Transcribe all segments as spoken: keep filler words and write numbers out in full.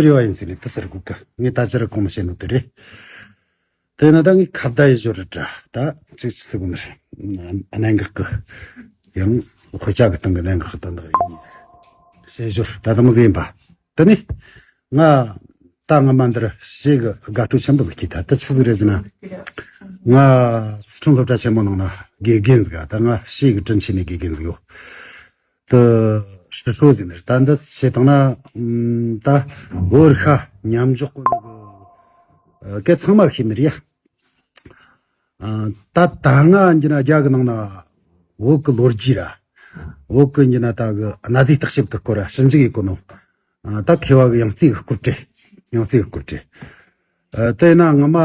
རེ་བ་ཡིན་ཟེར་ནས་དེ་ཟེར་གོ་གི། ངས་ད་ཅི་ར་གོང་ནས་བཤད་ནོ་དེ་རེད། དེ་ན་ད་ངས་ཁ་བརྡ་ཡི་ཞོར་རེད་དྲ། ད་ཅིག་ཅི་ཟེར་གོ་ནི་རེད། གནད་འགག་གི་ཡང་དཔེ་ཆ་གི་སྟེང་གི་གནད་འགག་གི་དོན་དག་རེད་ཡིན་ཟེར། བཤད་ཞོར་ད་དུང་ཟིན་པ། དེ་ནི་ང་ད་ང་མ་འདིར་ཞེ་གི་དགའ་སྤྲོ་ཆེན་པོ་ཟིག་སྐྱེས། ད་དེ་ཆི་ཟིག་རེད་ཟེར་ན། ང་སི་ཁྲོན་སློབ་གྲྭ་ཆེན་མོ་ནང་ན་དགེ་རྒན་ཟིག་ད་ང་ཞེ་གི་དྲིན་ཆེ་ནས་དགེ་རྒན་ཟིག་ཡོད། དུ་ཧྲི་ཧྲོ་ཟིན་ནས་ད་འདི་བྱེད་སྟངས་ན་ད་བོད་ཤ་མཉམ་འཇོག་གོ་ནི་གི་སྐད་ཚང་མ་ཤེས་ནི་རེད་ཡ། ད་ད་ང་འཇི་ན་རྒྱ་གི་ནང་ན་བོད་གི་ལོ་རྒྱུས་ར། བོད་གི་འཇི་ན་ད་གི་གནའ་རྫས་བརྟག་ཞིབ་གི་སྐོར་ཞིབ་འཇུག་ཡེད་གོ་ནོ། ད་མཁས་པ་གི་ཡང་རྩིས་གི་སྐོར་བྲིས། ཡང་རྩིས་གི་སྐོར་བྲིས། ཨ། དེས་ན་ང་མ་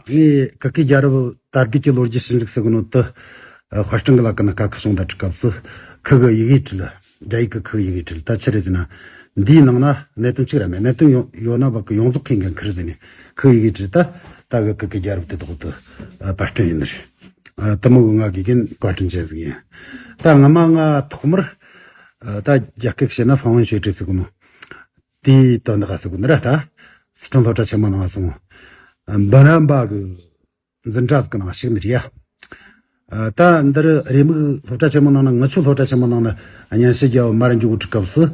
ངས་གུ་གེ་རྒྱལ་རབས་དར་རྒུད་ཀྱི་ལོ་རྒྱུས་ཞིབ་འཇུག་ཟེར་གི་ནོ་དུ། ཨ། དཔར་སྐྲུན་གི་ལ་ཀ་ན་ཀ་ཁ་བྱུང་ད་འགྲིག་སྐབས་སུ་ཁུ་གི་ཡི་གེ་བྲིས། རྒྱ་ཡིག་གི་ཁུ་གི་ཡི་གེ་བྲིས། ད་ཆི་རེད་ཟེར་ན། འདིའི་ནང་ན་གནད་དོན་གཅིག་ར་མེད། གནད་དོན་ཡོད་ཡོད་ན་བ་གི་ཡོངས་རྫོགས་ཁེངས་གི་ཁུར་ཟེར་ནས་ཁུ་གི་ཡི་གེ་བྲིས། ད་ད་གི་གུ་གེ་རྒྱལ་རབས་དེ་དག་དུ་ཨ། དཔར་སྐྲུན་ཡིན་ནི་རེད། ཨ། དེ་མོ་གི་ང་དགེ་རྒན་བཀའ་དྲིན་ཅན་ཟིག་ཡིན། ད་ང་མ་ང་ཐོག་མར་ཨ། ད་རྒྱ་སྐད་བཤད་ན་ཧྥང་ཝུན་ཞུས་ཀྲི་ཟེར་གི་ནོ། དེའི་དོན་དག་ཟེར་གོ་ནི་ར། ད་སི་ཁྲོན་སློབ་གྲྭ་ཆེན་མོ་ནང་སོང་། འབུམ་རམས་པ་གི་འཛིན་གྲྭ་ཟིག་གི་ནང་ཞུགས་ནི་རེད་ཡ། ཨ། ད་འདིར་རེ་མིག་སློབ་གྲྭ་ཆེན་མོ་ནང་ན་ངི་ཆོ་སློབ་གྲྭ་ཆེན་མོ་ནང་ན་སྙན་ཞུ་རྒྱག་མར་འཇུག་གི་སྐབས་སུ།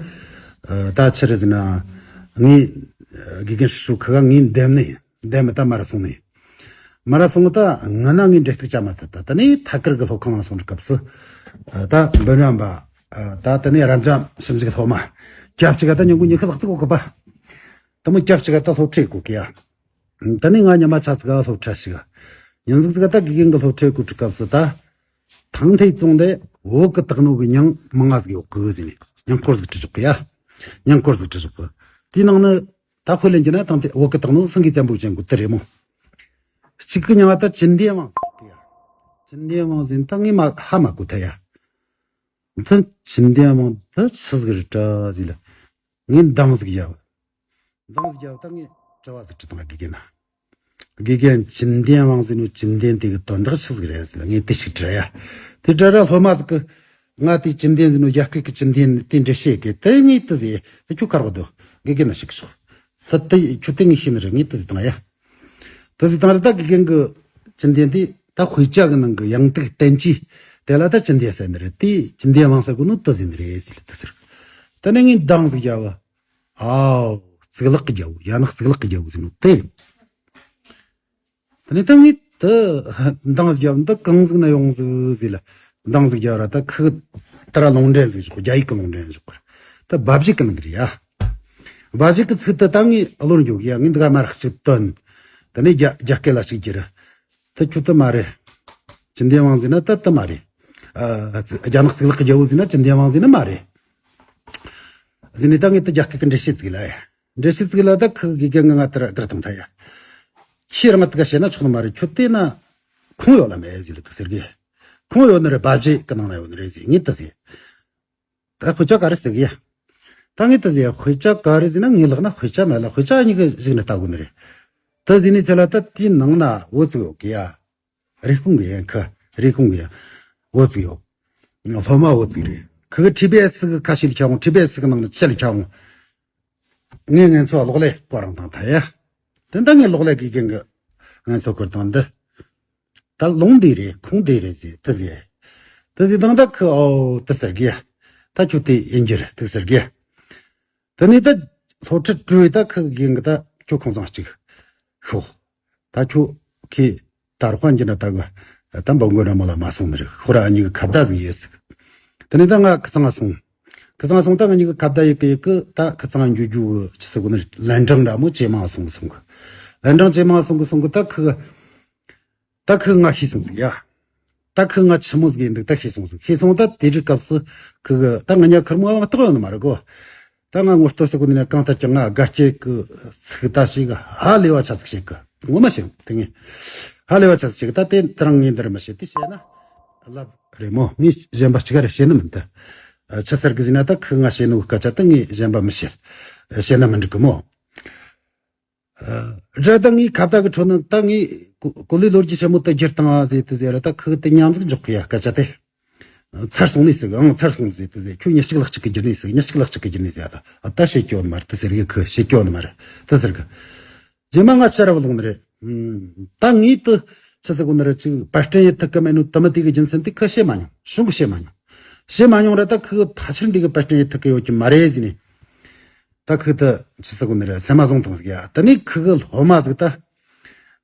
ཨ། ད་ཆི་རེད་ཟེར་ན། ངའི་དགེ་རྒན་ཧྲི་ཧྲོ་ཁུ་ག་ངའི་འདེམས་ནི་འདེམས་མི་ད་མར་སོང་ནི། མར་སོང་ད་ང་ན་ངའི་འབྲེལ་གཏུག་བྱ་མ་ཐུབ། ད་ད་ནི་ཐད་ཀར་གི་སློབ་ཁང་ནང་སོང་སྐབས་སུ། ཨ། ད་འབུམ་རམས་པ། ཨ། ད་ད་ནི་རབ་འབྱམས་ཞིབ་འཇུག་སློབ་མ་སྐབས་གཅིག་ག་ད་ཉིན་གུང་ཉི་ཤུ་ལྷག་ཙིག་གོ་གི་པ། དེ་མོ་སྐབས་གཅིག་ག་ད་སློབ་ཁྲིད་གོ་གི་ཡ། ད་ནི་ང་ཉི་མ་ཆ་ཙིག་ག་སློབ་ཁྲིད་ཞུགས། ཉིན་ཟིག་ཙིག་ག་ད་དགེ་རྒན་གི་སློབ་ཁྲིད་གོ་དུས་སྐབས་སུ་ད། ཐང་ཐེ་ཙོང་དེ་བོད་གི་དག་ནོ་གི་མྱིང་མང་ང་ཟིག་ཡོད་གི་ཟེར་ནས་མྱིང་སྐོར་ཟིག་བྲིས་བཞག་གི་ཡ། མྱིང་སྐོར་ཟིག་བྲིས་བཞག་གི། དེའི་ནང་ནི་ད་དཔེ་ལེན་རྒྱུ་ན་ཐང་ཐེ་བོད་གི་དག་ནོ་སེང་གེ་བཙན་པོ་ཅན་གོ་དེ་རེད་མོ། གཅིག་གི་མྱིང་ང་ད་ཅིན་ལྡན་དབང་ཟེར་གི་ཡ། ཅིན་ལྡན་དབང་ཟེར་ནི་ད་ངས་མ་ཧ་མ་གོ་ཐལ་ཡ། ད་ཅིན་ལྡན་དབང་ད་ཆི་ཟིག་རེད་དྲ་ཟིག་ལ། ངས་འདང་ཟིག་བརྒྱབ། འདང་ཟིག་བརྒྱབ་ད་ངས་དྲི་བ་ཟིག་དྲིས་དང་དགེ་རྒན་ན། དགེ་རྒན་ཅིན་ལྡན་དབང་ཟེར་ནོ་ཅིན་ལྡན་དེ་གི་དོན་དག་ཆི་ཟིག་རེད་ཟེར་ལ་ངས་དེ་ཞིག་དྲིས་ཡ། དེ་དྲིས་ར་སློབ་མ་ཟིག་གི། ང་དེ་ཅིན་ལྡན་ཟེར་ནོ་རྒྱ་སྐད་གི་ཅིན་ལྡན་དེ་འགྲེལ་བཤད་གི་དེ་ངས་དེ་ཟེར་དེ་ཁྱོད་གར་བ་དོ། དགེ་རྒན་ན་ཞིག་ཤོག་ད་དེ་ཁྱོད་དེ་ངས་ཤེས་ནི་རེད། ངས་དེ་ཟེར་དང་ཡ། དེ་ཟེར་དང་ར་ད་དགེ་རྒན་གི་ཅིན་ལྡན་དེ་ད་དཔེ་ཆ་གི་ནང་གི་ཡང་ཏིག་བསྟན་བཅོས་དེ་ལ་ད་ཅིན་ལྡན་ཟེར་ནི་རེད། དེ་ཅིན་ལྡན་དབང་ཟེར་གོ་ནོ་དེ་ཟེར་ནི་རེད་ཟེར་ལ་དེ་ཟེར། དེ་ནས་ངས་འདང་ཟིག་བརྒྱབ་བ། ཨའོ། གཙུག་ལག་གི་རྒྱལ་པོ། ཡ་ན་གཙུག་ལག་གི་རྒྱལ་པོ་ཟེར་ནོ་དེ་རེད། དེ་ནས་ད་ངས་དེ་འདང་ཟིག་བརྒྱབ། འདི་གང་ཟིག་ན་ཡོང་ཟིག་ཟེར་ལ་འདང་ཟིག་བརྒྱབ་ར་ད་ཁུ་ད་ར་ལུང་འདྲེན་ཟིག་བཞག་རྒྱ་ཡིག་གི་ལུང་འདྲེན་བཞག་པ་ར། ད་སྦ་བཞེད་གི་ནང་གི་རེད་ཡ། སྦ་བཞེད་གི་ཚིག་དེ་ད་ངས་བློར་འཇོག་གི་ཡ། ངས་འདི་ག་མར་གཅིག་བཏོན། དེ་ནས་རྒྱ་རྒྱ་སྐད་ལ་གཅིག་བསྒྱུར། ད་ཁྱོད་དེ་མ་རེད། ཅིན་ལྡན་དབང་ཟེར་ན་ད་དེ་མ་རེད། ཨ། རྒྱ་ནག་གཙུག་ལག་གི་རྒྱལ་པོ་ཟེར་ན་ཅིན་ལྡན་དབང་ཟེར་ན་མ་རེད། ཟེར་ནས་ད་ངས་ད་རྒྱ་སྐད་ཀྱི་འགྲེལ་བཤད་ཅིག་ལ་ཡ། འགྲེལ་བཤད་ཅིག་ལ་ད་ཁུ་གི་རྒན་ང་ང་ལྟར་དགག་དང་ཐ་ཡ། ཁྱེད་རང་དག་བཤད་ན་ཆོག་ནི་མ་རེད། ཁྱོད་དེ་ན་ཁུངས་ཡོད་ལ་མེད་ཟེར་ལ་དག་ཟེར་གི། ཁུངས་ཡོད་ནི་རེད། སྦ་བཞེད་གི་ནང་ན་ཡོད་ནི་རེད་ཟེར། ངས་དེ་ཟེར། ད་དཔེ་ཆ་ག་རེ་ཟེར་གི་ཡ། ད་ངས་དེ་ཟེར། དཔེ་ཆ་ག་རེ་ཟེར་ན་ངའི་ལག་ན་དཔེ་ཆ་མེད་ལ་དཔེ་ཆ་གཉིས་ཀ་གཞིགས་ནས་ལྟ་དགོས་ནི་རེད། དེ་ཟེར་ནས་ཚེ་ལ་ད་དེའི་ནང་ན་བོད་ཅིག་ཡོད་གི་ཡ། རེབ་གོང་གི་ཡན་ཁ་རེབ་གོང་གི་ཡན་བོད་ཅིག་ཡོད། སློབ་མ་བོད་ཅིག་རེད། ཁི་གི་ཊི་བི་ཨེ་སི་གི་ཁ་ཤས་ལ་ཁྱབ་འོང་། ཊི་བི་ཨེ་སི་གི་ནང་ནས་ཕྱི་ལ་ཁྱབ་འོང་། ངས་ངའི་ཚོ་གློག་ཀླད་སྐོར་རང་དང་ཐ་ཡ། དེ་འདྲ་ངས་གློག་ཀླད་ཀྱི་རྒན་གི་ངའི་ཚོ་སྐོར་དང་འདི། ད་ལུང་འདི་རེད། ཁུངས་འདི་རེད་ཟེར་དེ་ཟེར། དེ་ཟེར་དང་ད་ཁི་ཨོ་དེ་ཟེར་གི་ཡ། ད་ཁྱོད་དེ་ཡིན་རྒྱུ་རེད་དེ་ཟེར་གི་ཡ། དེ་ནས་ད་སློབ་ཁྲིད་སྤྲོད་ཡོད། ད་ཁི་རྒན་གི་ད་ཁྱོད་ཁོང་ཚང་གཅིག་ཤོག་ད་ཁྱོད་ཁི་ད་རོགས་པ་འགྱུར་ན་ད་གི་ད་འབུམ་མགོན་ར་མོ་ལ་མ་སོང་ནི་རེད། ཁོ་ར་ཨ་ཉི་གི་ཁ་བརྡ་ཟིག་ཡོད་ཟིག་དེ་ནས་ད་ང་ཁི་ཚང་ང་སོང་། ཁི་ཚང་ང་སོང་། ད་ང་གཉིས་གི་ཁ་བརྡ་ཡོད་གི་ཡོད་གི་ད་ཁི་ཚང་ང་འགྱོ་རྒྱུ་གི་ཆི་ཟེར་གོ་ནི་རེད། ལན་གྲངས་འདྲ་མོ་ཇེ་མང་སོང་གི་སོང་གི་ལན་གྲངས་ཇེ་མང་སོང་གི་སོང་གི་ད་ཁི་གི་ད་ཁི་ང་ཤེས་སོང་ཟིག་ཡ། ད་ཁི་ང་ཆི་མོ་ཟིག་ཡིན་འདུག་ད་ཤེས་སོང་ཟིག་ཤེས་སོང་། ད་དེ་དུས་སྐབས་སུ་ཁི་གི་ད་ང་ཉ་ཁུར་མོ་ཨ་མ་གཏོགས་ཡོང་ནི་མ་རེད་གོ་ད་ང་ངོ་སྤྲོད་ཟེར་གོ་ནི་ན་གང་ལྟར་ཀྱང་ང་དགའ་སྐྱེད་གི་ཚིག་ད་ཞིག་ཧ་ལས་པ་ཆ་ཟིག་བཤད་གི་ངོ་མ་བཤད་དེ་ངས་ཧ་ལས་པ་ཆ་ཟིག་བཤད་གི་ད་དེ་དེ་རང་ངས་འདིར་མི་བཤད་དེ་བཤད་ན་ལབ་རེད་མོ། ངས་གཞན་པ་གཅིག་ག་རེ་བཤད་ནི་མིན་ད། ཆི་ཟེར་གི་ཟེར་ན་ད་ཁི་ང་བཤད་ནོ་གི་སྐད་ཆ་ད་ངས་གཞན་པ་མི་བཤད། བཤད་ན་མི་འགྲིག་གི་མོ། ཨ། དགྲ་ད་ངའི་ཁ་བརྡ་གི་ཁྲོད་ན་ད་ངས་གོ་གོ་ལའི་ལོ་རྒྱུས་ཆེན་མོ་དེ་བསྒྱུར་བཏང་ཨ་ཟེར་དེ་ཟེར་ར་ད་ཁི་དེ་མཉམ་ཟིག་འཇོག་གི་ཡ་སྐད་ཆ་དེ། ཚར་སོང་ནས་ཟེར་གི། ཨང་ཚར་སོང་ཟེར་དེ་ཟེར། ཁྱོད་ཉིན་གཅིག་ལྷག་གཅིག་གི་རྒྱུ་ནས་ཟེར་གི། ཉིན་གཅིག་ལྷག་གཅིག་གི་རྒྱུ་ནས་ཟེར་ཡ། ད་ད་བཤད་རྒྱུ་ཡོད་མ་རེད་དེ་ཟེར་གི། ཁི་བཤད་རྒྱུ་ཡོད་མ་རེད་དེ་ཟེར་གི། རྗེས་མ་ང་ཕྱིར་ར་བུད་ལོང་ནི་རེད། ད་ངས་དུ་ཆི་ཟེར་གོ་ནི་རེད། ཅིག་པར་སྐྲུན་ཡེད་ཐུབ་གི་མེད་ནོ་དུ་མི་དེ་གི་རྒྱུ་མཚན་དེ་ཁི་བཤད་མ་མྱོང་། གཞུང་གི་བཤད་མ་མྱོང་། བཤད་མ་མྱོང་ར། ད་ཁི་ཕལ་ཆེར་འདི་གི་པར་སྐྲུན་ཡེད་ཐུབ་གི་ཡོད་ཀྱི་མ་རེད་ཟེར་ནས། ད་ཁི་ད་ཆི་ཟེར་གོ་ནི་རེད། སེམས་མ་བཟང་བཏང་ཟིག་ཡ། ད་ནི་ཁི་གི་སློབ་མ་ཟིག་ད།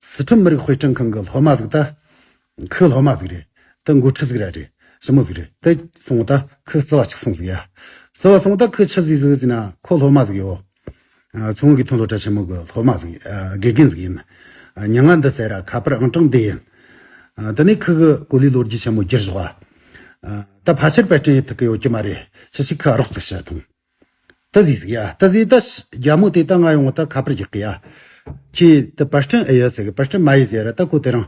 སི་ཁྲོན་མི་རིགས་དཔེ་སྐྲུན་ཁང་གི་སློབ་མ་ཟིག་ད། ཁི་སློབ་མ་ཟིག་རེད། ད་འགོ་ཁྲིད་ཟིག་ར་རེད། ཞི་མོ་ཟིག་རེད། ད་སོང་ད་ཁི་རྩི་བ་གཅིག་སོང་ཟིག་ཡ། རྩི་བ་སོང་ད་ཁི་ཆི་ཟིག་ཟིག་ཟིན་ན་ཁོ་སློབ་མ་ཟིག་ཡོད། ཨ། མཚོ་སྔོན་གྱི་མཐོ་སློབ་གྲྭ་ཆེན་མོ་གི་སློབ་མ་ཟིག་ཨ། དགེ་རྒན་ཟིག་ཡིན། ཨ། མྱིང་ང་འདི་ཟེར་ར། ཁ་པར་ཨང་གྲངས་འདི་ཡིན། ཨ། དེ་ནས་ཁི་གི་གོ་ལའི་ལོ་རྒྱུས་ཆེན་མོ་བསྒྱུར་བཞག་ཨ། ད་ཕལ་ཆེར་པར་སྐྲུན་ཡེད་ཐུབ་གི་ཡོད་ཀྱི་མ་རེད། ཁྱེད་ཆོས་ཁི་རོགས་ཙིག་བྱ་ཐོང་། ད་ཟིག་ཟིག་ཡ། ད་ཟིག་ད་རྒྱ་མོ་དེ་ད་ང་ཡོང་ད་ཁ་པར་རྒྱག་གི་ཡ། ཁྱེད་ད་པར་སྐྲུན་ཨེ་ཡོད་ཟེར་གི། པར་སྐྲུན་མ་ཡེད་ཟེར་ར། ད་ཁོ་དེ་རིང་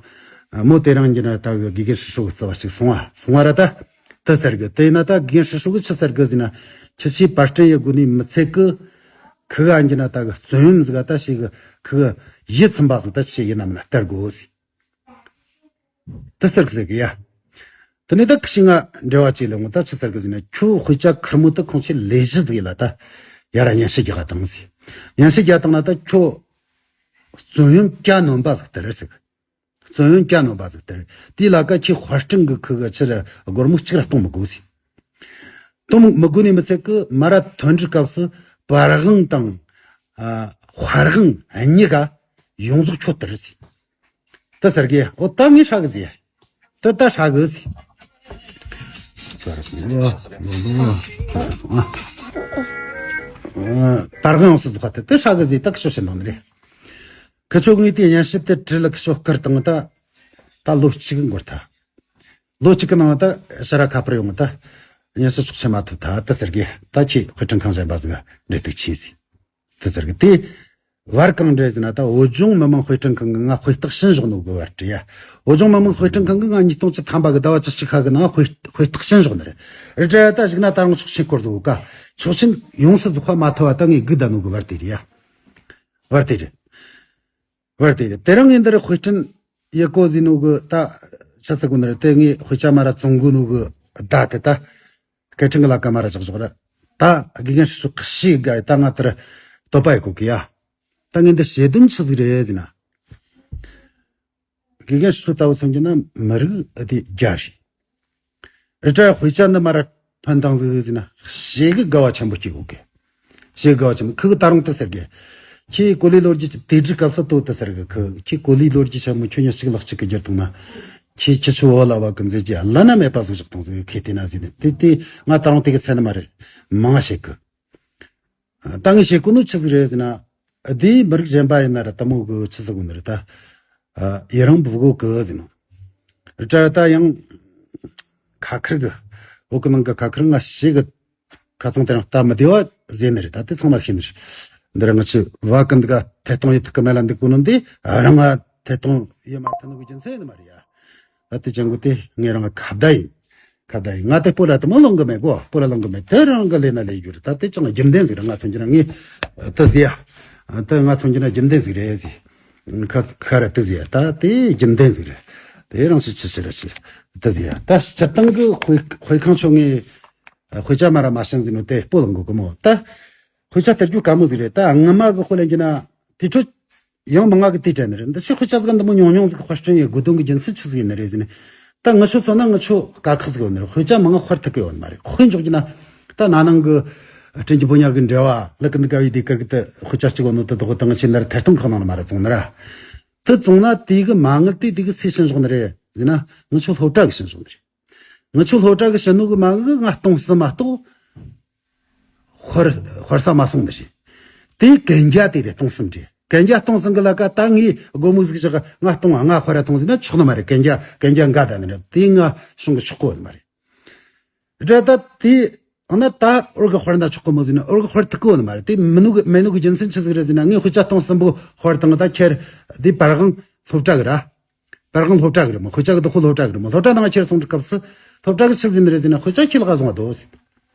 མོ་དེ་རིང་གི་ན་ད་གི་དགེ་རྒན་ཧྲི་ཧྲོ་གི་རྩི་བ་ཞིག་སོང་བ། སོང་བ་ར། ད་ད་ཟེར་གི། དེ་ན་ད་དགེ་རྒན་ཧྲི་ཧྲོ་གི་ཆི་ཟེར་གི་ཟེར་ན། ཁྱེད་ཆོས་པར་སྐྲུན་ཡེད་དགོས་ནི་མི་ཚད་གི། ཁི་ག་གི་ན་ད་གི་བརྩོན་ཡོད་ཟིག་ག་ད་ཞིག་གི་ཁི་གི་ཡིད་ཚིམ་པ་ཟིག་ད་ཆི་ཡིན་ནམ་ན་སྟེར་དགོས་ཟིག་ད་ཟེར་གི་ཟེར་གི་ཡ། དེ་ནས་ད་ཁི་ཆོས་ང་འབྲེལ་བ་བྱས་ལ་ངོ་ད་ཆི་ཟེར་གི་ཟེར་ན། ཁྱོད་དཔེ་ཆ་ཁེར་མོ་ད་ཁོང་ཆོས་ལས་གཞི་ཟིག་ཡིན་ལ། ད་ཡ་ར་སྙན་ཞུ་རྒྱག་བཏང་ཟིག་སྙན་ཞུ་རྒྱག་བཏང་ན་ད་ཁྱོད་བརྩོན་ཡོད་གྱ་ནོམ་པ་ཟིག་སྟེར་ཟིག་བརྩོན་ཡོད་གྱ་ནོམ་པ་ཟིག་སྟེར། དེའི་ལ་ཀ་ཁྱེད་དཔར་སྐྲུན་གི་ཁི་གི་ཆི་ར་སྒོར་མོ་གཅིག་ར་གཏོང་མི་དགོས་ཟིག་གཏོང་མི་དགོས་ནི་མི་ཚད་གི། མ་ར་ཐོན་འབྲས་སྐབས་སུ་པར་དབང་དང་། ཨ། དཔར་དབང་གཉིས་ཀ་ཡོངས་རྫོགས་ཁྱོད་སྟེར་ཟིག་ད་ཟེར་གི། འོ་ད་ངས་ཧྲ་གི་ཟེར། ད་ད་ཧྲ་གི་ཟེར། པར་དབང་ཡོངས་སུ་རྫོགས་པ་དེ་ད་ཧྲ་གི་ཟེར། ད་ཁི་ཆོ་བྱེད་ནོ་ནི་རེད། ཁི་ཆོ་ངས་དེ་སྙན་ཞུ་དེ་བྲིས་ལ་ཁི་ཆོ་བསྐུར་བཏང་ད། ད་ལོ་གཅིག་གི་འགོར་ཐལ། ལོ་གཅིག་གི་ནང་ད་ཕྱིར་ར་ཁ་པར་ཡོང་ད། སྙན་ཞུ་ཆོག་མཆན་མ་ཐོབ་ཐལ་ད་ཟེར་གི། ད་ཁྱེད་དཔེ་སྐྲུན་ཁང་གཞན་པ་ཟིག་ག་འབྲེལ་གཏུག་བྱོས་ཟེར། དེ་ཟེར་གི། དེ་བར་གང་འདྲ་ཟེར་ན། ད་བོད་ལྗོངས་མི་དམངས་དཔེ་སྐྲུན་ཁང་གིས་ང་དཔེ་རྟགས་ཞུས་བཞག་ནོ་གི་བར་དུ་ཡ། བོད་ལྗོངས་མི་དམངས་དཔེ་སྐྲུན་ཁང་གིས་ང་ཉིས་སྟོང་བཅུ་ཐམ་པ་གི་ཟླ་བ་བཅུ་གཅིག་ཁ་གི་ནང་དཔེ་དཔེ་རྟགས་ཞུས་བཞག་ནི་རེད། རེད་དྲ་ད་གཞུག་ན་ད་རུང་ཆོག་མཆན་སྐོར་ཟིག་ག་ཆོག་མཆན་ཡོངས་སུ་རྫོགས་པ་མ་ཐོབ་པ་ད་ངས་སྒུག་བསྡད་ནོ་གི་བར་དེ་རེད་ཡ། བར་དེ་རེད། བར་དེ་རེད། དེ་རིང་ངས་འདིར་དཔེ་སྐྲུན་ཡེད་གོ་ཟེར་ནོ་གི་ད་ཆི་ཟེར་གོ་ནི་རེད། དེ་ངས་དཔེ་ཆ་མ་ར་བཙོང་གོ་ནོ་གི་བརྡ་དེ་ད། སྐད་འཕྲིན་གྱི་ལ་ཀ་མ་ར་ཆག་ཆོག་ར། ད་དགེ་རྒན་ཧྲི་ཧྲོ་ཁི་ཤི་ག་ད་ང་དེར་དོ་པ་ཡེད་གོ་གི་ཡ། ད་ངས་འདི་བཤད་དོན་ཆི་ཟིག་རེད་ཟེར་ན། དགེ་རྒན་ཧྲི་ཧྲོ་ལྟ་བུ་སོང་གི་ན་མི་རིགས་ཨ་དེ་རྒྱ་རེད། རེད་དྲ་དཔེ་ཆ་འདི་མ་ར་ཕན་བཏང་ཟིག་ཟེར་ན་ཞེ་གི་དགའ་བ་ཆེན་པོ་སྐྱེ་གོ་གི། ཞེ་གི་དགའ་བ་ཆེན་པོ། ཁི་གི་ད་རུང་དེ་ཟེར་གི། ཁྱེད་གོ་ལའི་ལོ་རྒྱུས་ཀྱི་དེ་འདྲའི་སྐབས་སུ་ལྟོས་དེ་ཟེར་གི། ཁི་ཁྱེད་གོ་ལའི་ལོ་རྒྱུས་ཆེན་མོ་ཁྱོད་ཉིན་གཅིག་ལྷག་གཅིག་གི་བསྒྱུར་བཏང་ན། ཁྱེད་ཁྱེད་ཆོ་བོད་ལ་བ་གི་མཛད་རྗེས་བླ་ན་མེད་པ་ཟིག་བཞག་བཏང་ཟིག་ཁྱེད་བལྟས་ན་ཟེར་ནས། དེ་དེ་ང་ད་རུང་དེ་གི་ཚད་ནི་མ་རེད། མང་བ་བཤད་གི། ད་ངས་བཤད་གོ་ནོ་ཆི་ཟིག་རེད་ཟེར་ན། དེའི་མི་རིགས་གཞན་པ་ཡིན་ན་ར་དེ་མོ་གི་ཆི་ཟེར་གོ་ནི་རེད་ད། ཡི་རང་བུ་གོ་གི་ཟེར་ནོ། རེད་དྲ་ད་ཡང་ཁ་ཁར་གི། བོད་གི་ནང་གི་ཁ་ཁར་ང་ཞེ་གི་ཁ་ཚང་དེ་རིང་སྟབས་མི་བདེ་བ་ཟེར་ནི་རེད། ད་དེ་ཚང་མ་ཤེས་ནི་རེད། འདི་ར་ང་ཆི་བ་ཀུན་ག་ཐད་གཏོང་ཡེད་ཐུབ་གི་མེད་ལ་འདི་གོ་ནོ་འདི་རང་ང་ཐད་གཏོང་ཡེད་མ་ཐུབ་ནོ་གི་རྒྱུ་མཚན་ཡིན་ནི་མ་རེད་ཡ། ད་དེ་ཅང་གོ་དེ་ངས་རང་ང་ཁ་བརྡ་ཡིན། ཁ་བརྡ་ཡིན། ང་དེ་སྤོ་ལ་དེ་མོ་ལོང་གི་མེད་གོ། སྤོ་ལ་ལོང་གི་མེད། དེ་རང་གི་ལས་ན་ལས་རྒྱུ་རེད། ད་དེ་ཅང་རྒྱུན་ལྡན་ཟིག་རེད། ང་མཚོན་གྱི་ན་ངས་དེ་ཟེར་ཡ། ད་ང་མཚོན་གྱི་ན་རྒྱུན་ལྡན་ཟིག་རེད་ཟེར། ཁ་ཁ་ར་དེ་ཟེར་ཡ། ད་དེ་རྒྱུན་ལྡན་ཟིག་རེད། དེ་རང་ཞིག་ཆི་ཆི་ར་ཆི་དེ་ཟེར་ཡ། ད་སྤྱིར་བཏང་གི་དཔེ་དཔེ་ཁང་ཆོ་ངས་དཔེ་ཆ་མ་ར་མ་ཤེས་ཟིན་ནོ་དེ་སྤོ་ལོང་གོ་གི་མོ། ད་དཔེ་ཆ་སྟེར་རྒྱུ་དཀའ་མོ་ཟིག་རེད། ད་སྔ་མ་གི་དཔེ་ལེན་གྱི་ན་དེ་ཁྲོད་ཡང་མི་ང་གི་དེ་དྲན་ནི་རེད། འདི་ཕྱི་དཔེ་ཆ་ཟིག་འདི་མོ་ཉུང་ཉུང་ཟིག་དཔར་སྐྲུན་ཡེད་དགོས་དོན་གི་རྒྱུ་མཚན་ཆི་ཟིག་ཡིན་ནི་རེད་ཟེར་ནས། ད་ང་ཆོ་མཚོན་ན་ང་ཆོ་དཀའ་ཁག་ཟིག་ཡོད་ནི་རེད། དཔེ་ཆ་མི་ང་དཔར་ཐུབ་གི་ཡོད་ནི་མ་རེད། དཔེ་འཇོག་གྱི་ན་ད་ན་ནིང་གི་སྤྲིན་གྱི་ཕོ་ཉ་གི་འགྲེལ་བ་ལ་ཀུན་དགའ་བའི་དེ་ཀར་གི་ད་དཔེ་ཆ་གཅིག་ཡོད་ནོ་ད་དོ་ད་ང་ཆོ་འདིར་ཐད་གཏོང་ཁང་ནང་ལ་མ་ར་བཙོང་ནི་ར། དེ་བཙོང་ན་དེ་གི་མ་དངུལ་དེ་དེ་གི་སུས་བྱིན་བཞག་ནི་རེད་ཟེར་ན། ང་ཆོ་སློབ་གྲྭ་གི་བྱིན་བཞག་ནི་རེད། ང་ཆོ་སློབ་གྲྭ་གི་བྱིན་ནོ་གི་མ་གི་ང་སྟོང་གསུམ་མ་གཏོགས་དཔར་དཔར་ས་མ་སོང་ནི་རེད། དེ་གན་རྒྱ་དེ་རེད། སྟོང་གསུམ་རེད། གན་རྒྱ་སྟོང་གསུམ་གི་ལ་ཀ་ད་ངས་སྒོར་མོ་ཟིག་བཞག་ང་སྟོང་ལྔ་དཔར་ར་ཐོངས་ཟེར་ན་ཆོག་ནི་མ་རེད། གན་རྒྱ་གན་རྒྱ་འགའ་ད་ནི་རེད། དེ་ང་གཞུང་གི་ཆོག་གོ་ནི་མ་རེད། རེད་ད་དེ་ཨ་ན་ད་འུར་གི་དཔར་ན་ཆོག་གོ་མོ་ཟེར་ན་འུར་གི་དཔར་ཐུབ་གོ་ནི་མ་རེད། དེ་མི་ནུ་གི་མེད་ནུ་གི་རྒྱུ་མཚན་ཆི་ཟིག་རེད་ཟེར་ན། ངས་དཔེ་ཆ་སྟོང་གསུམ་པོ་དཔར་བཏང་ད་ཁྱེར་དེ་པར་དབང་སློབ་གྲྭ་གི་ར། པར་དབང་སློབ་གྲྭ་གི་རེད་མོ། དཔེ་ཆ་གི་བདག་པོ་སློབ་གྲྭ་གི་རེད་མོ། སློབ་གྲྭ་ནང་ཁྱེར་སོང་དུས་སྐབས་སུ་སློབ་གྲྭ་གི་ཆི་ཟིན་རེད་ཟེར་ན། དཔེ་ཆ་ཁྱེད་ལ་ག་སོང་བ་དོ་ཟེར།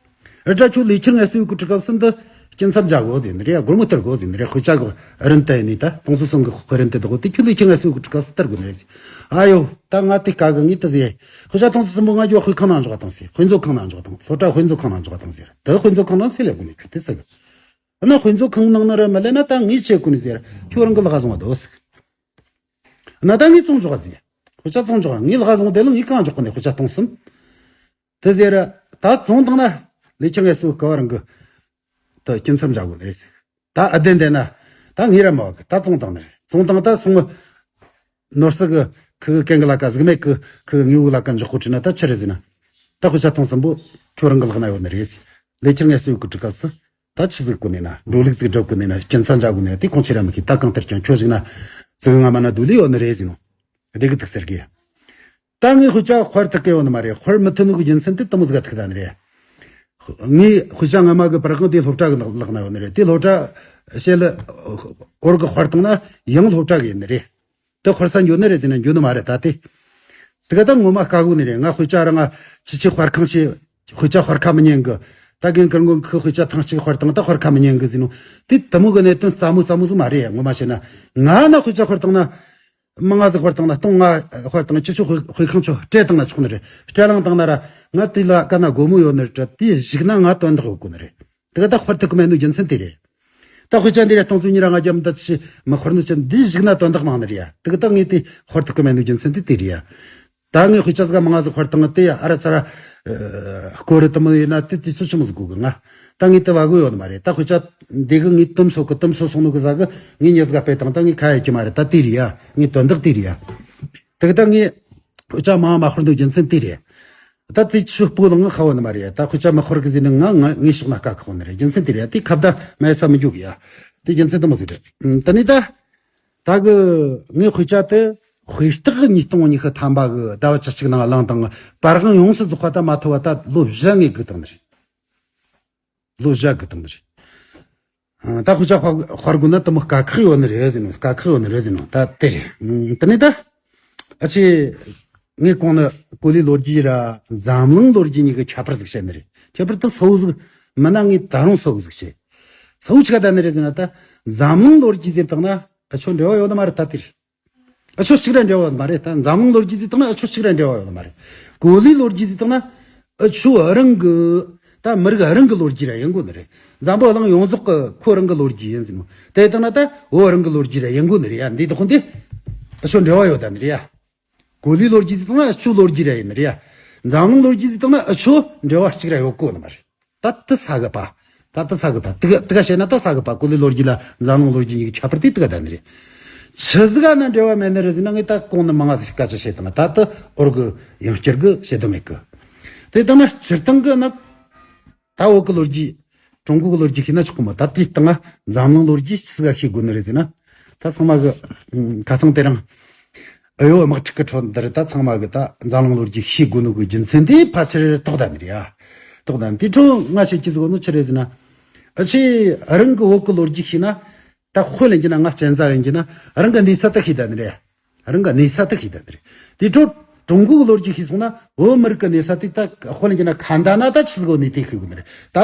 རེད་དྲ་ཁྱོད་ལས་ཁྱེར་ངལ་གསོའི་སྐུ་དྲི་སྐབས་སུ་འདི་ སྐྱིན་ཚབ་འཇལ་དགོས་ཟེར་ནི་རེད། སྒོར་མོ་སྟེར་དགོས་ཟེར་ནི་རེད། དཔེ་ཆ་གི་རིན་དེད་ནི་ད་སྟོང་ཚོ་གསུམ་གི་དཔེ་རིན་དེད་དགོས་དེ་ཁྱོད་ལས་ཁྱེད་ང་སུ་གི་སྐབས་སུ་སྟེར་དགོས་ནི་རེད་ཟེར། ཨ་ཡོ། ད་ང་དེ་དཀའ་གི། ངས་དེ་ཟེར། དཔེ་ཆ་སྟོང་ཚོ་གསུམ་པོ་ང་འགྱོ་དཔེ་ཁང་ནང་འཇོག་དང་ཟེར། དཔེ་མཛོད་ཁང་ནང་འཇོག་དང་། སློབ་གྲྭ་དཔེ་མཛོད་ཁང་ནང་འཇོག་དང་ཟེར། དེ་དཔེ་མཛོད་ཁང་ནང་སུས་ལས་དགོས་ནི། ཁྱོད་དེ་ཟེར་གི། ཨ་ན་དཔེ་མཛོད་ཁང་ནང་ན་ར་མི་ལས་ན་ད་ངས་བྱེད་དགོས་ནི་ཟེར། ཁྱོད་རང་གི་ལག་བཟུང་བ་དོ་ཟེར། ཨ་ན་ད་ངས་བཙོང་འཇོག་ཟེར། དཔེ་ཆ་བཙོང་འཇོག། ངས་ལག་བཟུང་དེ་ལ་ངས་གང་འཇོག་གི་ནི། དཔེ་ཆ་སྟོང་གསུམ། དེ་ཟེར། ད་བཙོང་བཏང་ན་ལས་ཁྱེད་ངས་སུ་ག་བ་རང་གི་ད་སྐྱིན་ཚབ་འཇལ་དགོས་ནི་རེད་ཟེར། ད་ཨ་བདེན་བདེན་ན་ད་ངས་ར་མ་བ་གི། ད་བཙོང་བཏང་ནི་རེད། བཙོང་བཏང་ད་སོང་། ནོར་སྲིད་གི་ཁུ་གི་གན་གི་ལ་ཀ་གཟུགས་མེད་གི་ཁུ་གི་དངོས་པོ་ལ་ཀ་འཇོག་གོ་ཁྲིད་ན་ད་ཆི་རེད་ཟེར་ན། ད་དཔེ་ཆ་སྟོང་གསུམ་པོ་ཁྱོད་རང་གི་ལག་ན་ཡོད་ནི་རེད་ཟེར། ལས་ཁྱེད་ངས་སུ་གི་གྲི་གལ་སྲིད། ད་ཆི་ཟིག་གོ་ནས་ན། འགྲོ་ལུགས་ཟིག་སྒྲུབ་གོ་ནས་ན། སྐྱིན་ཚབ་འཇལ་གོ་ནས་ན། དེ་ཁོང་ཁྱེད་ར་མི་ཤེས། ད་གང་ལྟར་ཀྱང་ཁྱོད་ཞིག་ན་ཙི་གུ་ང་མ་ན་སྡོད་ལས་ཡོད་ནི་རེད་ཟེར་ནོ། བདེ་གི་འདུག་ཟེར་གི། ད་ངས་དཔེ་ཆ་དཔར་ཐུབ་གི་ཡོད་ནི་མ་རེད། དཔར་མི་ཐུབ་ནོ་གི་རྒྱུ་མཚན་དེ་དེ་མོ་ཟིག་ག་ཐུག་ད་ནི་རེད། ངས་དཔེ་ཆ་སྔ་མ་གི་པར་ཁང་དེ་སློབ་གྲྭ་གི་ནང་ལག་ན་ཡོད་ནི་རེད། དེ་སློབ་གྲྭ་ཞེས་ལ་འོར་གི་དཔར་བཏང་ན་ཡང་སློབ་གྲྭ་གི་ཡིན་ནི་རེད། དེ་དཔར་ས་འགྱོ་ནི་རེད་ཟེར་ན་འགྱོ་ནི་མ་རེད། ད་དེ་དེ་ག་ད་ངོ་མ་དཀའ་གོ་ནི་རེད། ང་དཔེ་ཆ་ར་ང་ཕྱི་ཕྱི་དཔར་ཁང་ཆེ། དཔེ་ཆ་དཔར་ཁ་མི་ཉན་གི། ད་རྒན་ཀར་མགོན་ཁི་དཔེ་ཆ་ཐེངས་གཅིག་དཔར་བཏང་ད་དཔར་ཁ་མི་ཉན་གི་ཟེར་ནོ། དེ་དེ་མོ་གི་གནད་དོན་རྩ་མོ་རྩ་མོ་ཟིག་མ་རེད། ངོ་མ་བཤད་ན་ང་ན་དཔེ་ཆ་དཔར་བཏང་ན། མི་ལྔ་ཟིག་དཔར་བཏང་ན། སྟོང་ལྔ་དཔར་བཏང་ན། ཁྱེད་ཚོ་དཔེ་དཔེ་ཁང་ཚོ་སྤྲད་བཏང་ན་ཆོག་ནི་རེད། སྤྲད་ལངས་བཏང་ན་ར་ང་དེ་ལ་ཀ་ན་སྒོར་མོ་ཡོད་ནི་རེད། དེ་བཞག་ན་ང་དོན་དག་ཡོད་གོ་ནི་རེད། དེ་ག་ད་དཔར་ཐུབ་གི་མེད་ནོ་རྒྱུ་མཚན་དེ་རེད། ད་དཔེ་ཆ་འདི་ར་སྟོང་ཚོ་གཉིས་ར་ང་རྒྱབ་ད་ཆི་མི་དཔར་ནོ་ཆི། འདི་བཞག་ན་དོན་དག་མང་ནི་རེད་ཡ། དེ་ག་ད་ངས་དེ་དཔར་ཐུབ་གི་མེད་ནོ་རྒྱུ་མཚན་དེ་དེ་རེད་ཡ། ད་ངས་དཔེ་ཆ་ཟིག་མང་ང་ཟིག་དཔར་བཏང་དེ་ཨ་ར་ཚ་ར་སྐོར་རི་དེ་མོ་ཡིན་ན་དེ་དུས་ཚོད་ཆི་མོ་ཟིག་དགོས་གི། ང་ད་ངས་དེ་བ་གོ་ཡོད་ནི་མ་རེད། ད་དཔེ་ཆ་འདི་གི་ངས་དུམ་སོ་གི་དུམ་སོ་སོང་ནོ་གི་ཟ་གི། ངས་ཉེ་ཟིག་ག་སྤེལ་བཏང་ད་ངས་ཁ་ཡ་གི་མ་རེད། ད་དེ་རེད་ཡ། ངས་དོན་དག་དེ་རེད་ཡ། དེ་གི་ད་ངས་དཔེ་ཆ་མང་མ་དཔར་འདུག་རྒྱུ་མཚན་དེ་རེད། ད་དེ་ཆུ་སྤོ་ལངས་ང་ཁ་བོ་ནི་མ་རེད། ད་དཔེ་ཆ་མི་དཔར་གི་ཟེར་ནི་ང་ང་ངའི་ཕྱོགས་ན་དཀའ་ཁག་ནི་རེད། རྒྱུ་མཚན་དེ་རེད། དེ་ཁ་བརྡ་མེད་ས་མི་འཇུག་ཡ། དེ་རྒྱུ་མཚན་དེ་མོ་ཟིག་རེད། ད་ནི་ད་ད་གི་ངའི་དཔེ་ཆ་དེ་དཔེ་རྟགས་ཉིས་སྟོང་ཉི་ཤུ་ཐམ་པ་གི་ཟླ་བ་བཅུ་གཅིག་ནང་བླངས་དང་པར་དབང་ཡོངས་སུ་རྫོགས་པ་ད་མ་ཐོབ་པ་ད་ལོ་བཞི་ངས་སྒུག་བཏང་ནི་རེད། ལོ་བཞི་སྒུག་བཏང་ནི་རེད། ཨ། ད་དཔེ་ཆ་དཔར་དཔར་དགོས་ན་དེ་མོ་དཀའ་ཁག་ཡོད་ནི་རེད་ཟེར་ནོ། དཀའ་ཁག་ཡོད་ནི་རེད་ཟེར་ནོ། ད་དེ་རེད། ཨ། དེ་ནས་ད་ཨ་ཅེ་ངས་གོང་ནས་གོ་ལའི་ལོ་རྒྱུས་ར་འཛམ་གླིང་ལོ་རྒྱུས་གཉིས་ཀྱི་ཁྱད་པར་ཟིག་བཤད་ནི་རེད། ཁྱད་པར་དེ་གསལ་བོ་ཟིག་མིན་ན་ངས་ད་རུང་གསལ་བོ་ཟིག་བཤད། གསལ་བོ་ཆི་ག་ད་ནི་རེད་ཟེར་ན། ད་འཛམ་གླིང་ལོ་རྒྱུས་ཟེར་བཏང་ན་ཨ་ཆོ་འབྲེལ་བ་ཡོད་ནི་མ་རེད། ད་དེ་རེད། ཨ་ཆོ་གཅིག་ར་འབྲེལ་བ་ཡོད་མ་རེད། ད་འཛམ་གླིང་ལོ་རྒྱུས་ཟེར་བཏང་ན་ཨ་ཆོ་གཅིག་ར་འབྲེལ་བ་ཡོད་མ་རེད། གོ་ལའི་ལོ་རྒྱུས་ཟེར་བཏང་ན་ཨ་ཆོ་རང་གི། ད་མི་རིགས་རང་གི་ལོ་རྒྱུས་ར་ཡིན་དགོས་ནི་རེད། འཛམ་བུ་གླིང་ཡོངས་རྫོགས་ཀྱི་ཁོ་རང་གི་ལོ་རྒྱུས་ཡིན་ཟེར་ནོ། དེ་བཏང་ན་ད་བོད་རང་གི་ལོ་རྒྱུས་ར་ཡིན་དགོས་ནི་རེད་ཡ། འདི་དག་འདི་ཨ་ཆོ་འབྲེལ་བ་ཡོད་ད་ནི་རེད་ཡ། གོ་ལའི་ལོ་རྒྱུས་ཟེར་བཏང་ན་ཨ་ཆོ་ལོ་རྒྱུས་ར་ཡིན་ནི་རེད་ཡ། འཛམ་གླིང་ལོ་རྒྱུས་ཟེར་བཏང་ན་ཨ་ཆོ་འབྲེལ་བ་གཅིག་ར་ཡོད་དགོས་ནི་མ་རེད། ད་དེ་ས་གི་པ། ད་དེ་ས་གི་པ། དེ་ག་དེ་ག་བཤད་ན་ད་ས་གི་པ། གོ་ལའི་ལོ་རྒྱུས་ལ་འཛམ་གླིང་ལོ་རྒྱུས་གཉིས་ཀྱི་ཁྱད་པར་དེ་དེ་ག་ད་ནི་རེད། ཆི་ཟིག་ག་ན་འབྲེལ་བ་མེད་ནི་རེད་ཟེར་ན། ངས་ད་གོང་ནས་མང་ང་ཟིག་སྐད་ཆ་བཤད་བཏང་། ད་དེ་འོར་གི་ཡང་བསྐྱར་གི་བཤད་དོན་མེད་གི། དེ་ལྟ་ན་སྤྱིར་བཏང་གི་ན་ད་བོད་གི་ལོ་རྒྱུས། ཀྲུང་གོ་གི་ལོ་རྒྱུས་ཤེས་ན་ཆོག་གི་མོ། ད་དེའི་སྟེང་ང་འཛམ་གླིང་ལོ་རྒྱུས་ཆི་ཟིག་ག་ཤེས་དགོས་ནི་རེད་ཟེར་ན། ད་ཚང་མ་གི་ཁ་སང་དེ་རིང་ཨ་ཡོ་དམག་འཁྲུག་གི་ཁྲོད་འདིར་ད་ཚང་མ་གི་ད་འཛམ་གླིང་ལོ་རྒྱུས་ཤེས་དགོས་ནོ་གི་རྒྱུ་མཚན་དེ་ཕལ་ཆེར་རྟོགས་ད་ནི་རེད་ཡ། རྟོགས་ད་ནི། དེ་འཕྲོ་ང་བཤད་རྒྱུ་ཟིག་ནོ་ཆི་རེད་ཟེར་ན། ཨ་ཆེ་རང་གི་བོད་གི་ལོ་རྒྱུས་ཤེས་ན། ད་དཔེ་ལེན་རྒྱུ་ན་ང་གཅན་ཚ་ཡིན་རྒྱུ་ན་རང་གི་གནས་ས་ད་ཤེས་ད་ནི་རེད། རང་གི་གནས་ས་ད་ཤེས་ད་ནི་རེད། དེ་འཕྲོ་ཀྲུང་གོ་གི་ལོ་རྒྱུས་ཤེས་སོང་ན་བོད་མི་རིགས་གི་གནས་ས་དེ་ད་དཔེ་ལེན་རྒྱུ་ན་ཁ་མདའ་ན་ད་ཆི་ཟིག་ཡོད་ནི་དེ་ཤེས་དགོས་ནི་རེད། ད་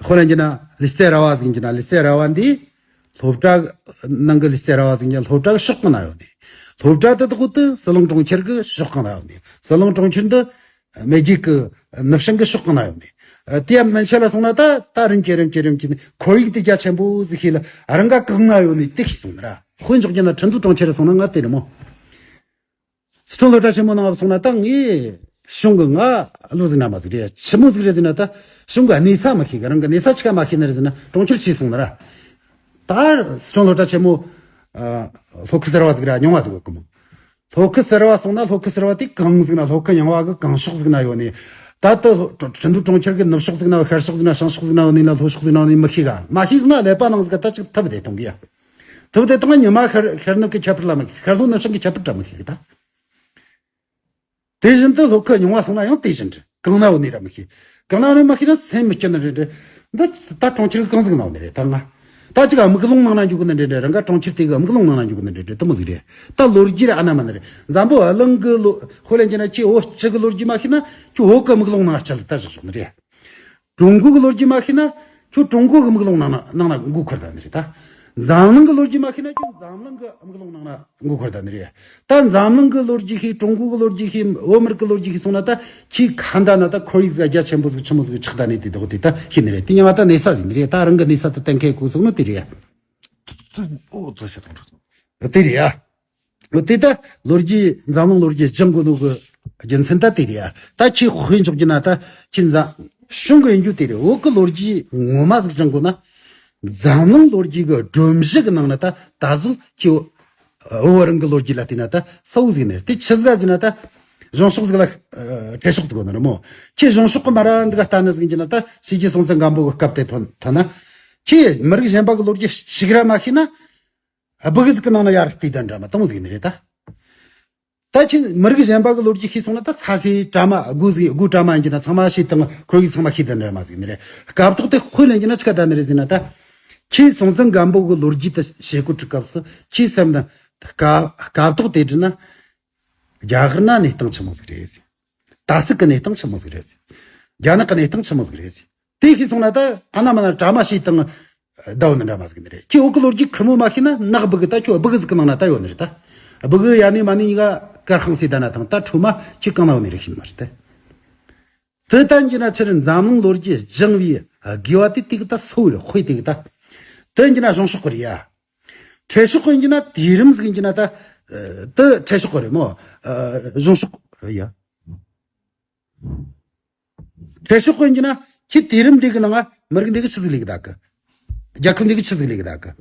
དཔེ་ལེན་རྒྱུ་ན་ལི་རྩེ་ར་བ་ཟིག་ཡིན་རྒྱུ་ན། ལི་རྩེ་ར་བ་འདི་སློབ་གྲྭ་ནང་གི། ལི་རྩེ་ར་བ་ཟིག་ཡིན་རྒྱུ་ན་སློབ་གྲྭ་གི་ཕྱོགས་གང་ན་ཡོད་ནི། སློབ་གྲྭ་དེ་དག་དེ་ཟི་ལིང་གྲོང་ཁྱེར་གི་ཕྱོགས་གང་ན་ཡོད་ནི། ཟི་ལིང་གྲོང་ཁྱེར་འདི་མེས་རྒྱལ་གྱི་ནུབ་བྱང་གི་ཕྱོགས་གང་ན་ཡོད་ནི། ཨ། དེ་ཡང་མན་ཆད་ལ་སོང་ན་ད་ད་རིམ་གྱིས་རིམ་གྱིས་རིམ་གྱིས་ནི་ཁོར་ཡུག་དེ་རྒྱ་ཆེན་པོ་ཟིག་ཤེས་ལ་རང་ག་གང་ན་ཡོད་ནི་དེ་ཤེས་སོང་ནི་ར། དཔེ་འཇོག་རྒྱུ་ན་ཁྲིན་ཏུའུ་གྲོང་ཁྱེར་སོང་ན་ང་དེ་རེད་མོ། སི་ཁྲོན་སློབ་གྲྭ་ཆེན་མོ་ནང་སོང་ན་ད་ངས་གཞུང་གི་ང་བློ་ཟིག་ན་མ་ཟིག་རེད། ཆི་མོ་ཟིག་རེད་ཟེར་ན། ད་གཞུང་གི་གནས་ས་མི་ཤེས་གི། རང་གི་གནས་ས་ཆི་ག་མ་ཤེས་ནི་རེད་ཟེར་ན་གྲོང་ཁྱེར་ཆི་སོང་ནི་ར། ད་སི་ཁྲོན་སློབ་གྲྭ་ཆེན་མོ། ཨ། ལྷོ་ཁུལ་ཟེར་བ་ཟིག་ར་རྙིང་བ་ཟིག་ཡོད་གི་མོ། ལྷོ་ཁུལ་ཟེར་བ་སོང་ན་ལྷོ་ཁུལ་ཟེར་བ་དེ་གང་ཟིག་ན། ལྷོ་ཁུལ་རྙིང་བ་གི་གང་ཕྱོགས་ཟིག་ན་ཡོད་ནི། ད་ལྟ་ཁྲིན་ཏུའུ་གྲོང་ཁྱེར་གི་ནུབ་ཕྱོགས་ཟིག་ན་ཡོད། ཤར་ཕྱོགས་ཟིག་ན་བྱང་ཕྱོགས་ཟིག་ན་ཡོད་ནི་ལ་ལྷོ་ཕྱོགས་ཟིག་ན་ཡོད་ནི་མི་ཤེས་ག། མ་ཤེས་ན་ཀླད་པ་ནང་ཟིག་ག་ད་ཅིག་ཐབས་བདེ་གཏོང་གི་ཡ། ཐབས་བདེ་གཏོང་ཉི་མ་ཤར་ཤར་ནུབ་ཀྱི་ཁྱད་པར་ལ་མི་ཤེས། ཤར་ལྷོ་ནུབ་བྱང་གི་ཁྱད་པར་ལ་མི་ཤེས་གི་ད། དེ་བཞིན་དུ་ལྷོ་ཁུལ་རྙིང་བ་སོང་ན་ཡང་དེ་བཞིན་རེད། གང་ན་ཡོད་ནི་ར་མི་ཤེས། གང་ན་ཡོད་ནི་མ་ཤེས་ན་སེམས་མི་སྐྱིད་ནི་རེད་རེད། འདི་ད་གྲོང་ཁྱེར་གང་ཟིག་ན་ཡོད་ནི་རེད་ད་ང་། ད་ཅིག་དམུས་ལོང་ནང་ན་འཇུག་གི་ནི་རེད་རེད། རང་ག་གྲོང་ཁྱེར་དེ་གི་དམུས་ལོང་ནང་ན་འཇུག་གི་ནི་རེད་རེད། དེ་མོ་ཟིག་རེད། ད་ལོ་རྒྱུས་ར་ཨ་ན་མ་ནི་རེད། འཛམ་བུ་གླིང་གི་ལོ་དཔེ་ལེན་རྒྱུ་ན་ཁྱེད་བོད་སྤྱི་གི་ལོ་རྒྱུས་མ་ཤེས་ན་ཁྱོད་བོད་གི་དམུས་ལོང་ནང་སྐྱེལ་ད་བཞག་ནི་རེད། ཀྲུང་གོ་གི་ལོ་རྒྱུས་མ་ཤེས་ན་ ཁྱོད་ཀྲུང་གོ་གི་དམུས་ལོང་ནང་ན་ནང་ན་མགོ་འཁོར་བསྡད་ནི་རེད་ད། འཛམ་གླིང་གི་ལོ་རྒྱུས་མ་ཤེས་ན་ཁྱོད་འཛམ་གླིང་གི་དམུས་ལོང་ནང་ན་མགོ་འཁོར་བསྡད་ནི་རེད། ད་འཛམ་གླིང་གི་ལོ་རྒྱུས་ཤེས། ཀྲུང་གོ་གི་ལོ་རྒྱུས་ཤེས། བོད་མི་རིགས་གི་ལོ་རྒྱུས་ཤེས་སོང་ན་ད་ཁྱོད་ཁ་འདའ་ན་ད་ཁོར་ཡུག་ཟིག་རྒྱ་ཆེན་པོ་ཟིག་ཆི་མོ་ཟིག་ཆགས་བསྡད་ནི་དེ་དག་དེ་ད་ཤེས་ནི་རེད། དེ་ཉམས་ད་གནས་ས་ཟིག་ནི་རེད། ད་རང་གི་གནས་ས་ད་གཏན་འཁེལ་གོ་སོང་ནོ་དེ་རེད་ཡ། ཨོ་ཐུགས་རྗེ་གནང་། དེ་རེད་ཡ། དེ་ད་ལོ་རྒྱུས། འཛམ་གླིང་ལོ་རྒྱུས་སྦྱང་དགོས་ནོ་གི་རྒྱུ་མཚན་ད་དེ་རེད་ཡ། ད་ཁྱེད་དཔེ་འཇོག་རྒྱུ་ན་ད་ཁྱེད་འཛམ་གཞུང་གི་ཡིན་རྒྱུ་དེ་རེད། བོད་གི་ལོ་རྒྱུས་ངོ་མ་ཟིག་སྦྱང་དགོས་ན། འཛམ་གླིང་ལོ་རྒྱུས་གི་སྒྲོམ་གཞི་གི་ནང་ན་ད་ད་གཟོད་ཁྱེད་བོད་རང་གི་ལོ་རྒྱུས་ལ་བལྟས་ན་ད་གསལ་བོ་ཟིག་ནི་རེད། དེ་ཆི་ཟིག་ཟེར་ན་ད་གཞུང་ཕྱོགས་ཟིག་ལ་ཨ་ཁྲལ་ཕྱོགས་ཟིག་དགོས་ནི་རེད་མོ། ཁྱེད་གཞུང་ཕྱོགས་གི་མ་ར་འདི་ག་ལྟ་ནི་ཟིག་ཡིན་རྒྱུ་ན་ད་ཕྱི་རྒྱལ་སྲོང་བཙན་སྒམ་པོ་གི་སྐབས་དེ་ཐོན་ཐོན་ན། ཁྱེད་མི་རིགས་གཞན་པ་གི་ལོ་རྒྱུས་ཞིག་ར་མ་ཤེས་ན། སྦུ་གུ་ཟིག་གི་ནང་ན་ཡར་བལྟས་ད་འདྲ་མ་གཏོང་ཟིག་ནི་རེད་ད། ད་ཁྱེད་མི་རིགས་གཞན་པ་གི་ལོ་རྒྱུས་ཤེས་སོང་ན་ད་ས་སེ་གྲ་མ་དགུ་ཟིག་དགུ་གྲ་མ་ཡིན་གྱི་ན་ཚང་མ་ཤེས་དང་ཁོར་ཡུག་ཚང་མ་ཤེས་ད་འདྲ་མ་ཟིག་ནི་རེད། སྐབས་ཐོག་དེ་དཔེ་ལེན་གྱི་ན་ཆི་ག་ད་ནི་རེད་ཟེར་ན་ད། ཁྱེད་སྲོང་བཙན་སྒམ་པོ་གི་ལོ་རྒྱུས་དེ་བཤད་གོ་དུས་སྐབས་སུ་ཁྱེད་སེམས་ན་སྐབས་སྐབས་ཐོག་དེ་དྲིས་ན། རྒྱ་གར་ན་གནས་སྟངས་ཆི་མོ་ཟིག་རེད་ཟེར། ཏ་སིག་གི་གནས་སྟངས་ཆི་མོ་ཟིག་རེད་ཟེར། རྒྱ་ནག་གི་གནས་སྟངས་ཆི་མོ་ཟིག་རེད་ཟེར། དེ་ཤེས་སོང་ན་ད་ཨ་ན་མ་ན་གྲ་མ་ཤེས་དང་ཟླ་བོ་ནི་འདྲ་མ་ཟིག་ནི་རེད། ཁྱེད་བོད་གི་ལོ་རྒྱུས་ཁེར་མོ་མ་ཤེས་ན་ནག་སྦུ་གུ་ད་ཁྱོད་སྦུ་གུ་ཟིག་གི་ནང་ན་ད་ཡོད་ནི་རེད་ད། སྦུ་གུ་ཡ་ནི་མ་ནི་གཉིས་ཀ་དཀར་ཁང་སེ་ད་ན་དང་ད་ཁྲོ་མ་ཁྱེད་གང་ན་ཡོད་ནི་རེད་ཤེས་ནི་མ་རེད་ད། དེ་ལྟ་ཡིན་ན་ཕྱིར་འཛམ་གླིང་ལོ་རྒྱུས་སྦྱང་བའི་དགོས་པ་དེ་དེ་གི་ད་སོ་ཡོད་དཔེ་དེ་གི་ད། དེ་ཡིན་ན་གཞུང་ཕྱོགས་གི་རེད་ཡ། ཁྲལ་ཕྱོགས་གི་ཡིན་ན་དུས་རིམ་ཟིག་ཡིན་ན་ད། དེ་ཁྲལ་ཕྱོགས་གི་རེད་མོ། གཞུང་ཕྱོགས་ཡ། ཁྲལ་ཕྱོགས་གི་ཡིན་ན་ཁྱེད་དུས་རིམ་འདི་གི་ནང་ང་མི་རིགས་འདི་གི་ཆི་ཟིག་ལས་གི་ད་གི། རྒྱལ་ཁབ་འདི་གི་ཆི་ཟིག་ལས་གི་ད་གི།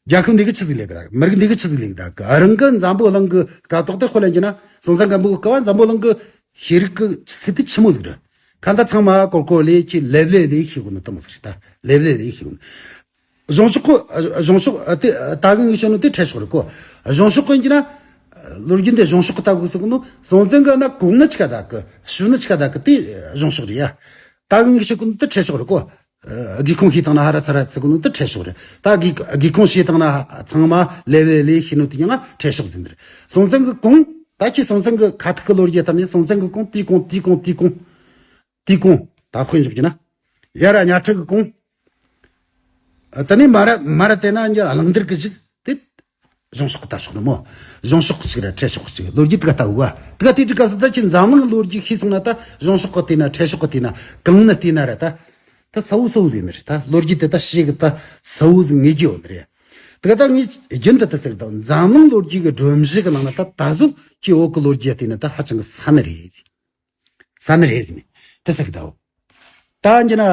རྒྱལ་ཁབ་འདི་གི་ཆི་ཟིག་ལས་གི་ད་གི། མི་རིགས་འདི་གི་ཆི་ཟིག་ལས་གི་ད་གི། རང་གི་འཛམ་བུ་གླིང་གི་སྐབས་ཐོག་དེ་དཔེ་ལེན་རྒྱུ་ན་སྲོང་བཙན་སྒམ་པོ་གི་སྐབས་འཛམ་བུ་གླིང་གི་ཤེས་རིག་གི་ཚད་དེ་ཆི་མོ་ཟིག་རེད། ཁ་ད་ཚང་མ་ཀོར་ཀོར་ལས་ཀྱི་ལེབ་ལེ་ལས་ཤེས་གོ་ནི་དེ་མོ་ཟིག་རེད་ད། ལེབ་ལེ་ལས་ཤེས་གོ་ནི། གཞུང་ཕྱོགས་ཁོ། གཞུང་ཕྱོགས་དེ་ད་གི་ངས་བཤད་ནོ་དེ་ཁྲལ་ཕྱོགས་རེད་གོ། གཞུང་ཕྱོགས་གི་ཡིན་ན་ལོ་རྒྱུས་འདི་གཞུང་ཕྱོགས་གི་ལྟ་དགོས་ཟེར་གོ་ནོ། སྲོང་བཙན་གི་ན་གོང་ནི་ཆི་ག་ད་གི་ཤུལ་ནི་ཆི་ག་ད་གི་དེ་གཞུང་ཕྱོགས་རེད་ཡ། ད་གི་ངས་བཤད་གོ་ནོ་དེ་ཁྲལ་ཕྱོགས་རེད་གོ། སྒེའུ་ཁུང་ཕྱེ་བཏང་ན་ཧ་ར་ཚ་ར་ཟེར་གོ་ནོ་དེ་ཁྲལ་ཕྱོགས་རེད། ད་སྒེའུ་སྒེའུ་ཁུང་ཕྱེ་བཏང་ན་ཚང་མ་ལེབ་ལེ་ལས་ཤེས་ནོ་དེ་ཡང་ང་ཁྲལ་ཕྱོགས་ཟེར་ནི་རེད། སྲོང་བཙན་གི་གོང་། ད་ཁྱེད་སྲོང་བཙན་གི་ཁ་ཐུག་གི་ལོ་རྒྱུས་ལྟར་ནས་སྲོང་བཙན་གི་གོང་དེའི་གོང་དེའི་གོང་དེའི་གོང་། དེའི་གོང་ད་དཔེ་འཇོག་རྒྱུ་ན། ཡ་ར་གཉའ་ཁྲི་གི་གོང་། ཨ། དེ་ནས་མ་ར་མ་ར་དེ་ན་འཇར་གླང་དར་གི་ཅིག་དེ་གཞུང་ཕྱོགས་ལྟ་ཕྱོགས་ནི་མོ། གཞུང་ཕྱོགས་གཅིག་ར་ཁྲལ་ཕྱོགས་གཅིག་ལོ་རྒྱུས་དེ་ག་ལྟ་བུ་བ། དེ་ག་དེ་དྲི་སྐབས་སུ་ད་ཁྱེད་འཛམ་གླིང་ལོ་རྒྱུས་ཤེས་སོང་ན་ད་གཞུང་ཕྱོགས་གི་བལྟས་ན་ཁྲལ་ཕྱོགས་གི་བལྟས་ན་གང་ནི་བལྟས་ན་ར་ད། ད་གསལ་བོ་གསལ་བོ་ཟིག་ནི་རེད། ད་ལོ་རྒྱུས་དེ་ད་ཤེས་གི་ད་གསལ་བོ་ཟིག་ངེས་ཀྱི་ཡོད་ནི་རེད། དེ་ག་ད་ངས་རྒྱུན་དུ་དེ་ཟེར་གི་ད་འཛམ་གླིང་ལོ་རྒྱུས་གི་སྒྲོམ་གཞི་གི་ནང་ན་ད་ད་གཟོད་ཁྱེད་བོད་གི་ལོ་རྒྱུས་བལྟས་ན་ད་ཧ་ཅང་གི་ས་ནི་རེད་ཟེར། ས་ནི་རེད་ཟེར་ནས་དེ་ཟེར་གི་ད། ད་འགྱི་ན།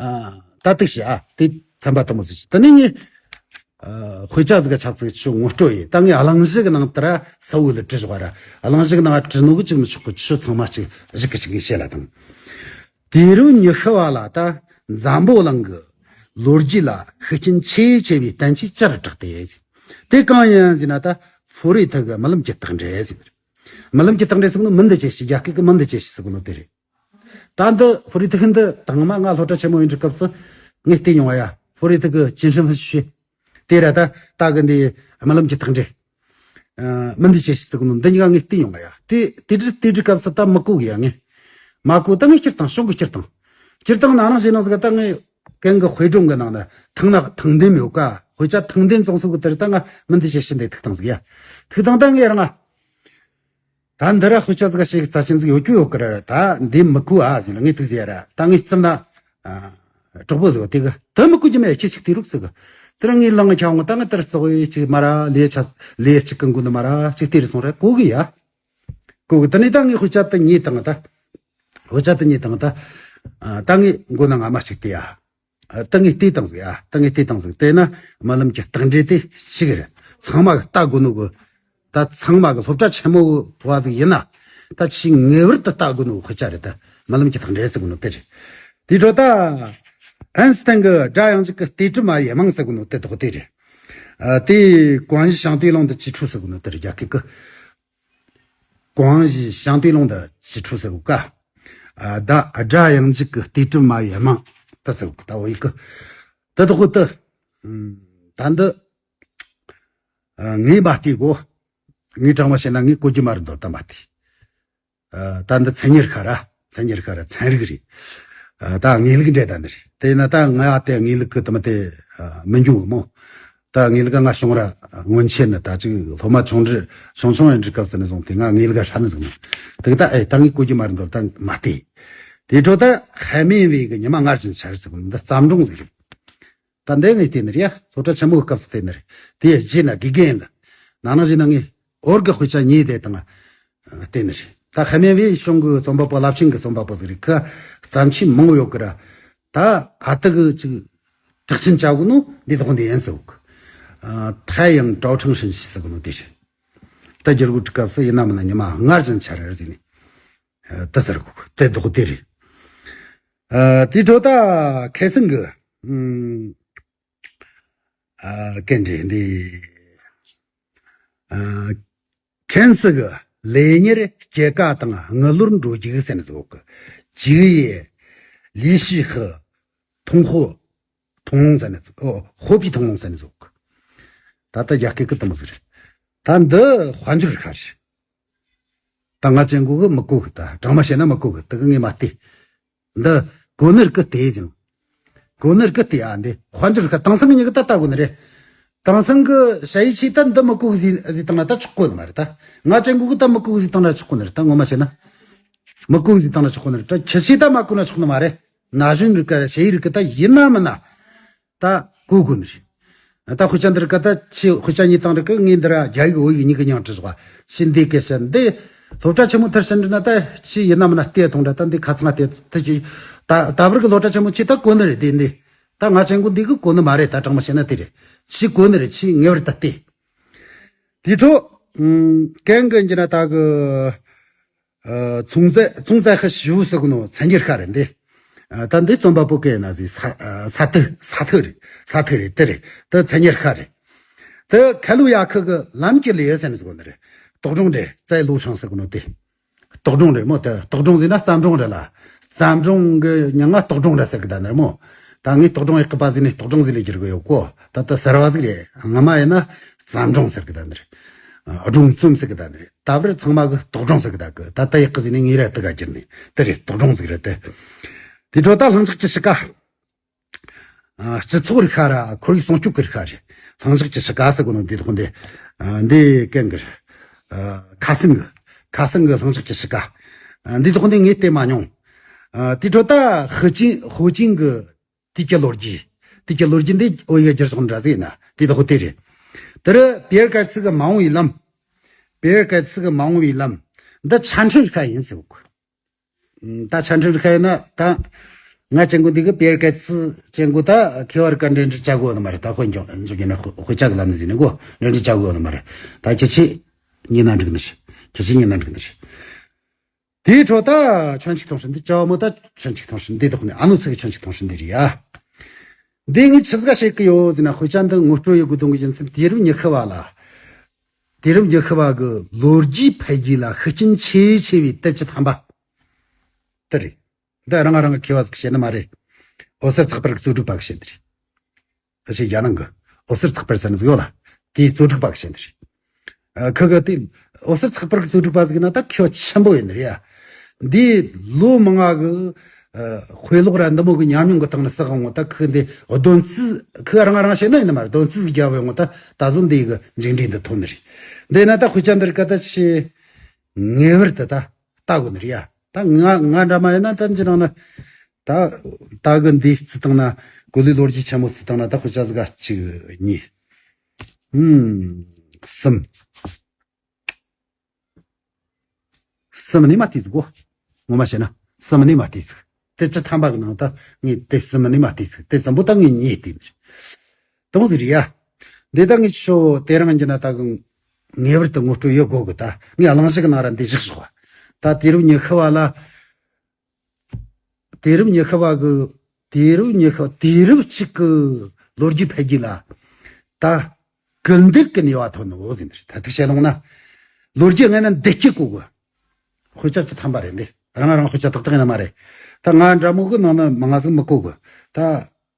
ཨ། ད་ཏིག་ཤི་ཨ་དེ་ཚན་པ་དུ་མོ་ཟིག་ཤི་ད་ནི་ངས། ཨ། དཔེ་ཆ་ཟིག་ག་ཆ་ཚིག་ཆུ་ངོ་སྤྲོད་ཡིན། ད་ངས་གླེང་གཞི་གི་ནང་དེ་ར་ས་བོ་ལ་བྲི་བཞག་པ་ར། གླེང་གཞི་གི་ནང་བྲི་ནོ་གི་གཅིག་མི་ཆོག་གི་ཆུ་ཚང་མ་གཅིག་གཞི་གི་གཅིག་ངས་བཤད་ལ་དང་། དུས་རབས་ཉི་ཤུ་བ་ལ་ད་འཛམ་བུ་གླིང་གི་ལོ་རྒྱུས་ལ་ཤུགས་རྐྱེན་ཆེས་ཆེ་བའི་བསྟན་བཅོས་ཅི་རུ་གྲགས་ཏེ། དེ་གང་ཡིན་ཟེར་ན་ད་ཧྥོ་རི་ཐི་གི་རྨི་ལམ་གྱི་རྟགས་འགྲེལ་ཟེར། རྨི་ལམ་གྱི་རྟགས་འགྲེལ་ཟེར་ནི་མི་འདི་ཅི་ཞིག་རྒྱ་སྐད་ཀྱི་མི་འདི་ཅི་ཞིག་ཟེར་གོ་ནོ་དེ་རེད། ད་འདི་ཧྥོ་རི་ཐི་ཧིན་འདི་དང་མ་ང་སློབ་གྲྭ་ཆེན་མོ་ཡིན་དུས་སྐབས་སུ་ངས་བལྟས་མྱོང་བ་ཡ། ཧྥོ་རི་ཐི་གི་ཅིན་ཧྲིན་ཧྥི་ཞུ། དེ་ར་ད་ད་གི་འདི་རྨི་ལམ་གྱི་རྟགས་འགྲེལ། ཨ། མི་འདི་ཅི་ཞིག་ཟེར་གོ་ནོ་འདི་གཉིས་ཀ་ངས་བལྟས་མྱོང་བ་ཡ། དེ་དེ་དུས་དེ་དུས་སྐབས་སུ་ད་མི་གོ་གི་ཡ་ངས། མ་གོ་ད་ངས་སྤྱིར་བཏང་གཞུང་གི་སྤྱིར་བཏང་། སྤྱིར་བཏང་ན་ནང་བཞིན་ནང་ཟིག་ད་ངས་གན་གི་དཔེ་སྒྲོམ་གི་ནང་ན་ཐང་ནག་ཐང་ལྡན་མེད་ག། དཔེ་ཆ་ཐང་ལྡན་བཙོང་སུ་གི་དེར་ད་ང་མི་འདི་ཅི་ཞིག་འདི་ཐུག་བཏང་ཟིག་ཡ། ཐུག་བཏང་ད་ངས་རང་ང་། ད་འདི་ར་དཔེ་ཆ་ཟིག་ཞིག་རྩ་ཆེན་ཟིག་ཡོད་རྒྱུ་ཡོད་གི་ར། ད་འདི་མི་གོ་ཨ་ཟིན་ལ་ངས་ཐུག་ཟིག་ཡ་ར། ད་ངས་བརྩམས་ན། ཨ། གྲོགས་པོ་ཟིག་དེ་གི་དེ་མི་གོ་རྒྱུ་མེད། ཁྱེད་ཅིག་དེ་རུག་ཟིག་གི་དེ་ར་ངས་ལང་ང་ཁྱང་ངོ་ད་ང་དེར་ཙོག་ཡོད་ཅིག་མ་ར་ལས་ཆ་ལས་ཅིག་གི་མགོ་ནི་མ་ར་ཅིག་དེ་རུ་སོང་ར་གོ་གི་ཡ། གོ་གི་དེ་ནས་ད་ངས་དཔེ་ཆ་དེ་ཉོས་བཏང་ད། དཔེ་ཆ་དེ་ཉོས་བཏང་ད། ཨ། ད་ངས་མགོ་ན་ང་མ་ཅིག་དེ་ཡ། ད་ངས་བལྟས་བཏང་ཟིག་ཡ། ད་ངས་བལྟས་བཏང་ཟིག་བལྟས་ན་རྨི་ལམ་གྱི་རྟགས་འགྲེལ་དེ་ཞིག་རེད། ཚང་མ་གི་ལྟ་དགོས་ནོ་གི། ད་ཚང་མ་གི་སློབ་གྲྭ་ཆེན་མོ་བ་ཟིག་ཡིན་ན། ད་ཆེས་ངེས་པར་དུ་ལྟ་དགོས་ནོ་དཔེ་ཆ་རེད། ད་རྨི་ལམ་གྱི་རྟགས་འགྲེལ་ཟེར་གོ་ནོ་དེ་རེད། དེ་འཕྲོ་ད། ཨན་སི་ཐན་གི་སྒྲ་དབྱངས་འཇུག་གི་ལྟོས་གྲུབ་མ་ཡི་རྨང་ཟེར་གོ་ནོ་དེ་དག་དེ་རེད། ཨ། དེ་ཀོང་ཞི་ཞང་ཏེ་ལུང་དུ་ཅི་ཁྲུ་ཟེར་གོ་ནོ་དེ་རེད་རྒྱ་སྐད་གི། ཀོང་ཞི་ཞང་ཏེ་ལུང་དུ་ཅི་ཁྲུ་ཟེར་གོ་ཀ། ཨ། ད་སྒྲ་དབྱངས་འཇུག་གི་ལྟོས་གྲུབ་མ་ཡི་རྨང་དུ་ཟེར་གོ་ད་འོ་ཡི་གི། དེ་དག་དེ། ད་འདི། ཨ། ངས་མ་བལྟས་གོ། ངས་དྲང་མ་བཤད་ན་ངས་གོ་རྒྱུ་མ་རེད་འདོད་ད་མ་བལྟས། ཨ། ད་འདི་མཚན་ཉིད་ཁ་ར་མཚན་ཉིད་ཁ་ར་ཚན་རིག་རེད། ཨ། ད་དངོས་ལུགས་འདྲེ་ད་འདི་རེད། དེ་ཡིན་ན་ད་ང་དེ་དངོས་ལུགས་ཀྱི་དམ་དེ་མི་འཇུག་གི་མོ། ད་དངོས་ལུགས་ང་བྱུང་ར་སྔོན་ཆད་ནི་ད་ཅིག་སློབ་མ་ཆུང་འདྲི་ཆུང་ཆུང་ཡིན་འདྲི་སྐབས་སུ་ནས་བཟུང་སྟེ་ང་དངོས་ལུགས་ཧྲ་ནི་ཟིག་ནི། དེ་གི་ད་ཨེ་ད་ངས་གོ་རྒྱུ་མ་རེད་འདོད་ད་མ་བལྟས། དེ་འཕྲོ་ད་ཧ་མེ་བེ་གི་ཉི་མ་སྔར་བཞིན་འཆར་ཟིག་ནི་འདི་བརྩམས་སྒྲུང་ཟིག་རེད། ད་འདི་ངས་བལྟས་ནི་རེད་ཡ། སློབ་གྲྭ་ཆེན་མོའི་སྐབས་སུ་བལྟས་ནི་རེད། དེའི་རྗེས་ན་དགེ་རྒན་ཡིན་ལ། ནང་ནང་བཞིན་ན་ངས་འོར་གི་དཔེ་ཆ་ཉོས་དེ་དང་བལྟས་ནི་རེད། ད་ཧ་མེ་བེ་གཞུང་གི་རྩོམ་པ་པོ་རླབས་ཆེན་གི་རྩོམ་པ་པོ་ཟིག་རེད། ཁོ་བརྩམས་ཆོས་མང་བོ་ཡོད་གི་ར། ད་ཨ་ཏི་གི་ཅིག་གྲགས་ཆེན་བྱ་དགོས་ནོ་འདི་དག་འདི་ཡིན་ཟེར་གི། 太阳照常升起 ཟེར་གི་ནོ་དེ་རེད། ད་སྒྱུར་བཀོད་སྐབས་སུ་ཡིན་ན་མིན་ན་ཉི་མ་སྔར་བཞིན་འཆར་རེད་ཟེར་ནས། ད་ཟེར་གི་དེ་དག་དེ་རེད། ཨ། དེ་འཕྲོ་ད་ཁེ་སང་གི། ཨ། ཀན་རེད་འདི། ཨ། ཁེན་སི་གི་ལས་གཉེར་སྐྱེད་ཀ་དང་དངུལ་ལོར་འགྲོ་རྒྱུག་ཟེར་ནས་ཟེར་གི། ཅིག་ཡེ། ལི་ཤི་ཧི། ཐུང་ཧོ། ཐུང་ལོང་ཟེར་ནས་ཟེར། ཨོ། ཧོ་པི་ཐུང་ལོང་ཟེར་ནས་ཟེར་གི། ད་ལྟ་རྒྱ་སྐད་ཀྱི་དུམ་བུ་ཟིག་རེད། ད་འདི་དཔལ་འབྱོར་ཁ་རེད། ད་ང་ཅན་གོ་གི་མི་གོ་གི། ད་དྲང་མ་བཤད་ན་མི་གོ་གི། དེ་གི་ངས་མ་བལྟས། འདི་གོ་ནི་རིག་གི་བལྟས་ཟིན། གོ་ནི་རིག་གི་བལྟས། ཨ། འདི་དཔལ་འབྱོར་ཁ་དེང་སང་གི་མྱི་གི་ད་ལྟ་གོ་ནི་རེད། དེང་སང་གི་ཞ་ཡི་ཆེ་ད་འདི་མི་གོ་གི་ཟིག་ཟིག་བཏང་ན་ད་ཆོག་གོ་ནི་མ་རེད། ད་ང་ཅན་གོ་གི་ད་མི་གོ་གི་ཟིག་བཏང་ན་ཆོག་གོ་ནི་རེད། ད་ངོ་མ་བཤད་ན་མི་གོ་གི་ཟིག་བཏང་ན་ཆོག་གོ་ནི་རེད། ད་ཁྱི་ཆེ་ད་མ་གོ་ན་ཆོག་ནི་མ་རེད། ན་གཞོན་རིག་ག་ཞ་ཡི་རིག་གི་ད་ཡིན་ན་མིན་ན། ད་གོ་དགོས་ནི་རེད། ད་དཔེ་ཆ་འདི་རིག་ག་ད་ཆི་དཔེ་ཆ་གཉིས་བཏང་རིག་གི། ངས་འདི་ར་རྒྱ་ཡིག་བོད་ཡིག་གཉིས་ཀྱི་མྱིང་བྲིས་བཞག་པ་ཞིག་འདི་སྐད་བཤད། འདི་སློབ་གྲྭ་ཆེན་མོ་མཐར་ཕྱིན་འདྲི་ན་ད་ཆི་ཡིན་ན་མིན་ན་བལྟས་ཐོང་འདྲ། ད་འདི་ཁ་ཚང་བལྟས་ཐུབ་ཀྱི། ད་ད་བར་གི་སློབ་གྲྭ་ཆེན་མོ་ཆི་ད་གོ་ནི་རེད། འདི་འདི་ད་ང་ཅན་གོ་འདི་གི་གོ་ནི་མ་རེད། ད་དྲང་མ་བཤད་ན་དེ་རེད། ཆི་གོ་ནི་རེད། ཆི་ངེས་པར་ད་བལྟས། དེ་འཕྲོ། ཨུམ། གན་གི་འགྱུར་ན་ད་གི། ཨ། ཚོང་རྫས་ཚོང་རྫས་ཤི་ཞུ་ཟེར་གི་ནོ་མཚན་སྙན་ཁ་རེད་འདི། ཨ། ད་འདི་རྩོམ་པ་པོ་གན་ན་ཟི་ས་ཨ། ས་ཐི་ས་ཐི་རེད། ས་ཐི་རེད། དེ་རེད། དེ་མཚན་སྙན་ཁ་རེད། དེ་ཁ་ལུ་ཡ་ཁི་གི་ལམ་གྱི་ལེ་ཟེར་ནི་ཟེར་གོ་ནི་རེད། རྟོག་སྒྲུང་རེད། རྩེ་ལོ་ཧྲང་ཟེར་གི་ནོ་དེ། རྟོག་སྒྲུང་རེད་མོ། དེ་རྟོག་སྒྲུང་ཟེར་ན་བརྩམས་སྒྲུང་རེད་ལ། བརྩམས་སྒྲུང་གི་མྱིང་ང་རྟོག་སྒྲུང་རེད་ཟེར་གི་ད་ནི་རེད་མོ། ད་ངས་རྟོག་སྒྲུང་ཡག་གི་པ་ཟིག་ནས་རྟོག་སྒྲུང་ཟིག་ལས་བསྒྱུར་གི་ཡོད་གོ། ད་ལྟ་གསར་བ་ཟིག་རེད། སྔ་མ་ཡིན་ན་བརྩམས་སྒྲུང་ཟེར་གི་ད་ནི་རེད། ཨ། སྒྲུང་རྩོམ་ཟེར་གི་ད་ནི་རེད། ད་བར་ཚང་མ་གི་རྟོག་སྒྲུང་ཟེར་གི་ད་གི། ད་ལྟ་ཡག་གི་ཟིག་ནས་ངས་ར་དེ་ག་བསྒྱུར་ནས་དེ་རེད། རྟོག་སྒྲུང་ཟིག་རེད་དེ། དེ་འཕྲོ་ད་ལྷིང་འཇགས་ཀྱི་ཕྱི་ཁ། ཨ། སྤྱི་ཚོགས་རིག་ཁ་ར་ཁོར་ཡུག་སྲུང་སྐྱོབ་ཀྱི་རིག་ཁ་རེད། ལྷིང་འཇགས་ཀྱི་ཕྱི་ཁ་ཟེར་གོ་ནོ་འདི་དག་འདི། ཨ། འདི་གན་གི་རེད། ཨ། ཁ་སང་གི་ཁ་སང་གི་ལྷིང་འཇགས་ཀྱི་ཕྱི་ཁ། ཨ། འདི་དག་འདི་ངས་བལྟས་མ་མྱོང་། ཨ། དེ་འཕྲོ་ད་ཧུ་ཅིན་ཧུ་ཅིན་གི་དུས་ཀྱི་ལོ་རྒྱུས། དུས་ཀྱི་ལོ་རྒྱུས་འདི་བོད་ཡིག་བསྒྱུར་ཕྱོགས་འདྲ་ཟིག་ཡིན་ན་དེ་དག་དེ་རེད། དེར་པེར་ག་ཚི་གི་མ་འོངས་པའི་ལམ། པེར་ག་ཚི་གི་མ་འོངས་པའི་ལམ། འདི་ཆ་འཕྲིན་རིག་ཁ་ཡིན་ཟེར་གོ། ད་ཆ་འཕྲིན་རིག་ཁ་ཡིན་ན་ད་ང་ཅན་གོ་འདི་གི་པེར་ག་ཚི་ཅན་གོ་ད་ཁེ་བར་ག་འདྲེན་འདྲི་བྱ་དགོས་ནི་མ་རེད། ད་དཔེ་འཇོག་འཇོག་ཡིན་ན་དཔེ་ཆ་གི་ལམ་ནས་ཟིན་ནི་གོ་འདྲེན་འདྲི་བྱ་དགོས་ནི་མ་རེད། ད་ཁྱི་ཆེ་ཉིན་ན་འགྲིག་ནི་རེད། ཁྱི་ཆེ་ཉིན་ན་འགྲིག་ནི་རེད། དེའི་འཕྲོ་ད་ཁྱོད་ཅིག་ཐོང་ཧྲིན་འདི་ཅའོ་མོ། ད་ཁྱོད་ཅིག་ཐོང་ཧྲིན་འདི་དག་ནི་ཨ་ནུ་ཚིག་གི་ཁྱོད་ཅིག་ཐོང་ཧྲིན་འདི་རེད་ཡ། འདི་ངས་ཆི་ཟིག་བཤད་གི་ཡོད་ཟེར་ན། དཔེ་ཆ་འདི་ངོ་སྤྲོད་ཡོད་དགོས་དོན་གི་རྒྱུ་མཚན་དུས་རབས་ཉི་ཤུ་བ་ལ། དུས་རབས་ཉི་ཤུ་བ་གི་ལོ་རྒྱུས་འཕེལ་རྒྱས་ལ་ཤུགས་རྐྱེན་ཆེས་ཆེ་བའི་དེབ་བཅུ་ཐམ་པ་དེ་རེད། འདི་རང་རང་གི་མཁས་པ་ཟིག་བཤད་ནི་མ་རེད། འོད་ཟེར་ཚགས་པར་གི་གཙོ་སྒྲིག་པ་གི་བཤད་ནི་རེད། ཨ་ཆེ་རྒྱ་ནང་གི་འོད་ཟེར་ཚགས་པར་ཟེར་ནི་ཟིག་ཡོད་ལ། དེའི་གཙོ་སྒྲིག་པ་གི་བཤད་ནི་རེད། ཨ། ཁི་གི་དེ་འོད་ཟེར་ཚགས་པར་གི་གཙོ་སྒྲིག་པ་ཟིག་ཡིན་ན་ད་མཁས་པ་ཆེན་པོ་ཡིན་ནི་རེད་ཡ། འདི་ལོ་མང་ང་གི་ཨ། དཔེ་ཀློག་ར་འདི་མོ་གི་ཉམས་མྱོང་གི་སྟེང་ནས་བསགས་འོང་ད། ཁི་འདི་སྡོམ་རྩིས་ཁི་རང་རང་བཤད་ན་ཡིན་ནི་མ་རེད། སྡོམ་རྩིས་ཟིག་རྒྱབ་ཡོང་ད་ད་གཟོད་འདི་གི་མཇུག་འབྲས་འདི་ཐོན་ནི་རེད། འདི་ན་ད་དཔེ་ཆ་འདི་རིག་ག་ད་ཆི་ངེས་པར་དུ་ད་ལྟ་དགོས་ནི་རེད་ཡ། ད་ང་ང་འདྲ་མ་ཡིན་ན་ད་འཇི་རང་ན་ད་ད་གི་འདི་རྩིས་བཏང་ན། གོ་ལའི་ལོ་རྒྱུས་ཆེན་མོ་རྩིས་བཏང་ན་ད་དཔེ་ཆ་ཟིག་ག་གཅིག་གཉིས། ཨུམ། གསུམ། གསུམ་ནས་མ་བལྟས་ཟིག་གོ། ངོ་མ་བཤད་ན་གསུམ་ནས་མ་བལྟས་ཟིག་དེབ་བཅུ་ཐམ་པ་གི་ནང་ད་ངས་དེབ་གསུམ་ནས་མ་བལྟས་ཟིག་དེབ་གསུམ་པོ་ད་ངས་གཉིས་བལྟས་ནི་རེད། དེ་མོ་ཟིག་རེད་ཡ། འདི་ད་ངས་ཁྱོ་དེ་རིང་འཇི་ན་ད་གི་ངེས་པར་དུ་ངོ་སྤྲོད་ཡོད་དགོས་གི། ད་ངས་གླེང་གཞི་གི་ནང་ར་འདི་བཞག་ཞོག་ད་དུས་རབས་ཉི་ཤུ་བ་ལ། དུས་རབས་ཉི་ཤུ་བ་གི། དུས་རབས་ཉི་ཤུ། དུས་རབས་གཅིག་གི་ལོ་རྒྱུས་འཕེལ་རྒྱས་ལ་ད་སྐུལ་འདེད་ཀྱི་ནུས་པ་ཐོན་ནོ་ཟེར་ནི་རེད། ད་ཐུག་བཤད་ལོང་ན་ལོ་རྒྱུས་སྔ་ན་འདི་སྐྱེ་གོ་གི། དཔེ་ཆ་བཅུ་ཐམ་པ་རེད་འདི། རང་རང་དཔེ་ཆ་ཏག་ཏག་ཡིན་ན་མ་རེད། ད་ང་འདྲ་མོ་གི་ནང་ན་མང་ང་ཟིག་མི་གོ་གི། ད་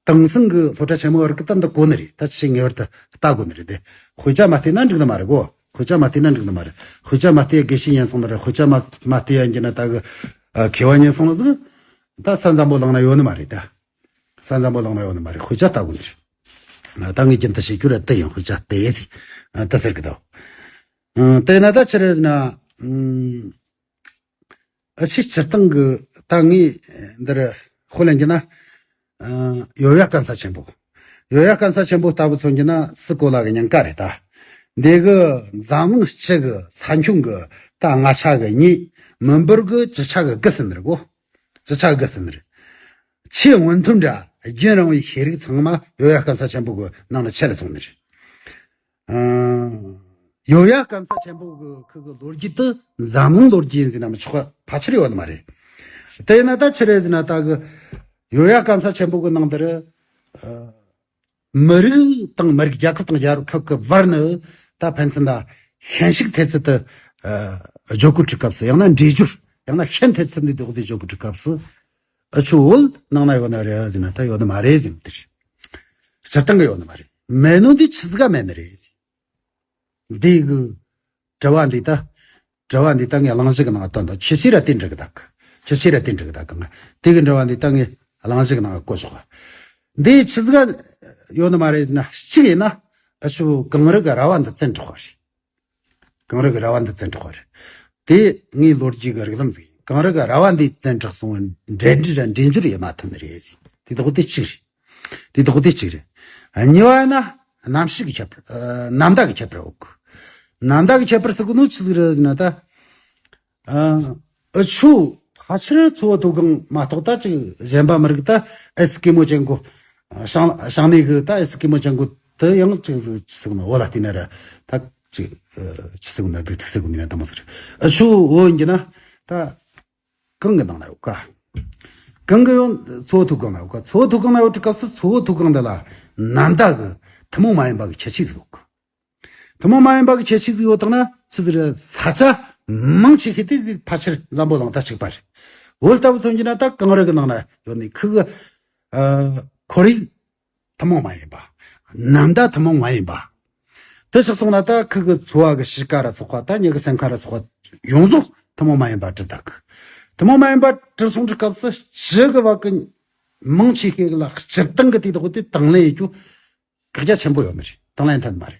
དེང་སང་གི་སློབ་གྲྭ་ཆེན་མོ་བར་གི་ད་འདི་གོ་ནི་རེད། ད་ཆེས་ངེས་པར་དུ་ལྟ་དགོས་ནི་རེད་དེ། དཔེ་ཆ་མ་བལྟས་ན་འགྲིག་ནི་མ་རེད་གོ། དཔེ་ཆ་མ་བལྟས་ན་འགྲིག་ནི་མ་རེད། དཔེ་ཆ་མ་བལྟས་དགེ་བཤེས་ཉན་སོང་ནི་རེད། དཔེ་ཆ་མ་མ་བལྟས་ཡ་འགྱུར་ན་ད་གི་ཨ། མཁས་པ་ཉན་སོང་ནི་ཟིག་ད་ས་འཛམ་བུ་གླིང་ན་ཡོད་ནི་མ་རེད་ད། ས་འཛམ་བུ་གླིང་ན་ཡོད་ནི་མ་རེད། དཔེ་ཆ་ལྟ་དགོས་ནི་རེད། ད་ངས་རྒྱུན་དུ་བཤད་རྒྱུ་རེད། དེ་ཡང་དཔེ་ཆ་དེ་ཡིན་ཟིག་ད་ཟེར་གི་འདུག་ཨ། དེ་ན་ད་ཆི་རེད་ཟེར་ན། ཨུམ། ཨ། ཆི་སྤྱིར་བཏང་གི་ད་ངས་འདིར་དཔེ་ལེན་རྒྱུ་ན། ཨ། ཡོ་ཡ་སྐམ་ས་ཆེན་པོ། ཡོ་ཡ་སྐམ་ས་ཆེན་པོ་ལྟ་བུ་མཚོན་རྒྱུ་ན་སི་ཀོ་ལ་གི་ཉིན་ཀ་རེད་ད། འདི་གི་འཛམ་གླིང་སྤྱི་གི་ས་ཁྱོན་གི་ད་ལྔ་ཆ་གི་གཉིས། མི་འབོར་གི་བཅུ་ཆ་གི་དགུ་ཟིན་ནི་རེད་གོ། བཅུ་ཆ་གི་དགུ་ཟིན་ནི་རེད། ཆེས་སྔོན་ཐོན་འདྲ་རྒྱུན་རིང་བའི་ཤེས་རིག་ཚང་མ་ཡོ་ཡ་སྐམ་ས་ཆེན་པོ་གི་ནང་ལ་ཆད་ལ་སོང་ནི་རེད། ཨ། ཡོ་ཡ་སྐམ་ས་ཆེན་པོ་གི་ཁུ་གི་ལོ་རྒྱུས་དེ་འཛམ་གླིང་ལོ་རྒྱུས་ཡིན་ཟེར་ན་མི་ཆོག་པ་ཕལ་ཆེར་ཡོད་ནི་མ་རེད། དེ་ཡིན་ན་ད་ཆི་རེད་ཟེར་ན། ད་གི་ཡོ་ཡ་སྐམ་ས་ཆེན་པོ་གི་ནང་དེར། ཨ། མི་རིགས་དང་མི་རིགས། རྒྱལ་ཁབ་དང་རྒྱལ་ཁབ་ཀྱི་བར་ནི་ད་ཕན་ཚུན་ད་ཤན་ཤུགས་ཐེབས་ཚུལ་དུ། ཨ། བརྗོད་གོ་དུས་སྐབས་སུ། ཡང་ན་འདྲིས་སྦྱོར། ཡང་ན་ཤན་ཐེབས་ཚུལ་འདི་དག་དེ་བརྗོད་གོ་དུས་སྐབས་སུ། ཨ། ཆུ་བོད་ནང་ན་ཡོད་ནི་རེད་ཟེར་ན་ད་ཡོད་ནི་མ་རེད་ཟེར་ནི་དེ་རེད། སྤྱིར་བཏང་གི་ཡོད་ནི་མ་རེད། མེད་ནོ་འདི་ཆི་ཟིག་ག་མེད་ནི་རེད་ཟེར། འདི་གི་དྲི་བ་འདི་ད། དྲི་བ་འདི་ད་ངས་གླེང་གཞི་གི་ནང་ང་བཏོན་དང་། ཁྱེད་ཆོས་ར་དེ་འགྲིག་གི་ད་གི། ཁྱེད་ཆོས་ར་དེ་འགྲིག་གི་ད་གི། ང་དེ་གི་དྲི་བ་འདི་ད་ངས་གླེང་གཞི་གི་ནང་ང་བཀོད་ཆོག་ག། འདི་ཆི་ཟིག་ག་ཡོད་ནི་མ་རེད་ཟེར་ན། གཅིག་ཡིན་ན། ཨ། ཆུ་གངས་རི་གི་ར་བ་འདི་བཙན་དྲག་པ་རེད། གངས་རི་གི་ར་བ་འདི་བཙན་དྲག་པ་རེད། དེ་ངའི་ལོ་རྒྱུས་ཀྱི་རིགས་ལམ་ཟིག་ཡིན། གངས་རི་གི་ར་བ་འདི་བཙན་དྲག་སོང་བ་འབྲེལ་འདྲིས་ར་འབྲེལ་འབྱོར་ཡེད་མ་ཐུབ་ནི་རེད་ཟེར། དེ་དག་དེ་གཅིག་རེད། དེ་དག་དེ་གཅིག་རེད། ཨ། གཉིས་པ་ཡིན་ན་གནམ་གཤིས་ཀྱི་ཁྱད་པར། ཨ། ནམ་ཟླ་གི་ཁྱད་པར་འོག་གི། ནམ་ཟླ་གི་ཁྱད་པར་ཟེར་གོ་ནོ་ཆི་ཟིག་རེད་ཟེར་ན་ད། ཨ། ཨ། ཆུ་ཕལ་ཆེར་མཚོ་བོད་མཐོ་སྒང་མ་གཏོགས་ད་ཅིག་གཞན་པ་མི་རིགས་ད་ཨེ་སི་ཀི་མོ་ཅན་གོ། ཨ། བྱང་བྱང་སྣེ་གི་ད་ཨེ་སི་ཀི་མོ་ཅན་གོ་དེ་ཡང་ཅིག་ཟིག་ཅི་ཟིག་ནོ། བོད་ལ་བལྟས་ན་ར་ད་ཅིག་ཨ། ཅི་ཟིག་ན་དུ་ཐིག་ཟིག་ནི་ན་དུ་མོ་ཟིག་རེད། ཨ། ཆུ་བོ་ཡིན་རྒྱུ་ན་ད་གངས་གི་ནང་ན་ཡོད་ག། གངས་གི་ཡང་མཚོ་བོད་མཐོ་སྒང་ན་ཡོད་ག། མཚོ་བོད་མཐོ་སྒང་ན་ཡོད་དུས་སྐབས་སུ་མཚོ་བོད་མཐོ་སྒང་འདི་ལ་ནམ་ཟླ་གི་ཐུན་མོང་མ་ཡིན་པ་གི་ཁྱད་ཆོས་ཟིག་ཡོད་ག། ཐུན་མོང་མ་ཡིན་པ་གི་ཁྱད་ཆོས་ཟིག་ཡོད་དང་ན་ཆི་ཟིག་རེད། ས་ཆ་མང་ཆེ་ཤོས་དེ་ཟིག་ཕལ་ཆེར་འཛམ་བུ་གླིང་ད་གཅིག་པ་རེད། བོད་ལྟ་བུ་མཚོན་རྒྱུ་ན་ད་གངས་རི་གི་ནང་ན་ཡོད་ནི་ཁུ་གི། ཨ། ཁོར་ཡུག་ཐུན་མོང་མ་ཡིན་པ། ནམ་ཟླ་ཐུན་མོང་མ་ཡིན་པ། དེ་ཆགས་སོང་ན་ད་ཁུ་གི་འཚོ་བ་གི་གཤིས་ཀ་ར་སོགས་པ། ད་མྱི་གི་སེམས་ཁམས་ར་སོགས་པ་ཡོངས་རྫོགས་ཐུན་མོང་མ་ཡིན་པ་གྲུབ་ད་གི། ཐུན་མོང་མ་ཡིན་པ་གྲུབ་སོང་དུས་སྐབས་སུ་སྤྱི་གི་བ་གི་མང་ཆེ་ཤོས་ལ་སྤྱིར་བཏང་གི་དེ་དག་དེ་དང་ལེན་ཡེད་རྒྱུ་བཀག་རྒྱ་ཆེན་པོ་ཡོད་ནི་རེད། དང་ལེན་ཐུབ་མ་རེད།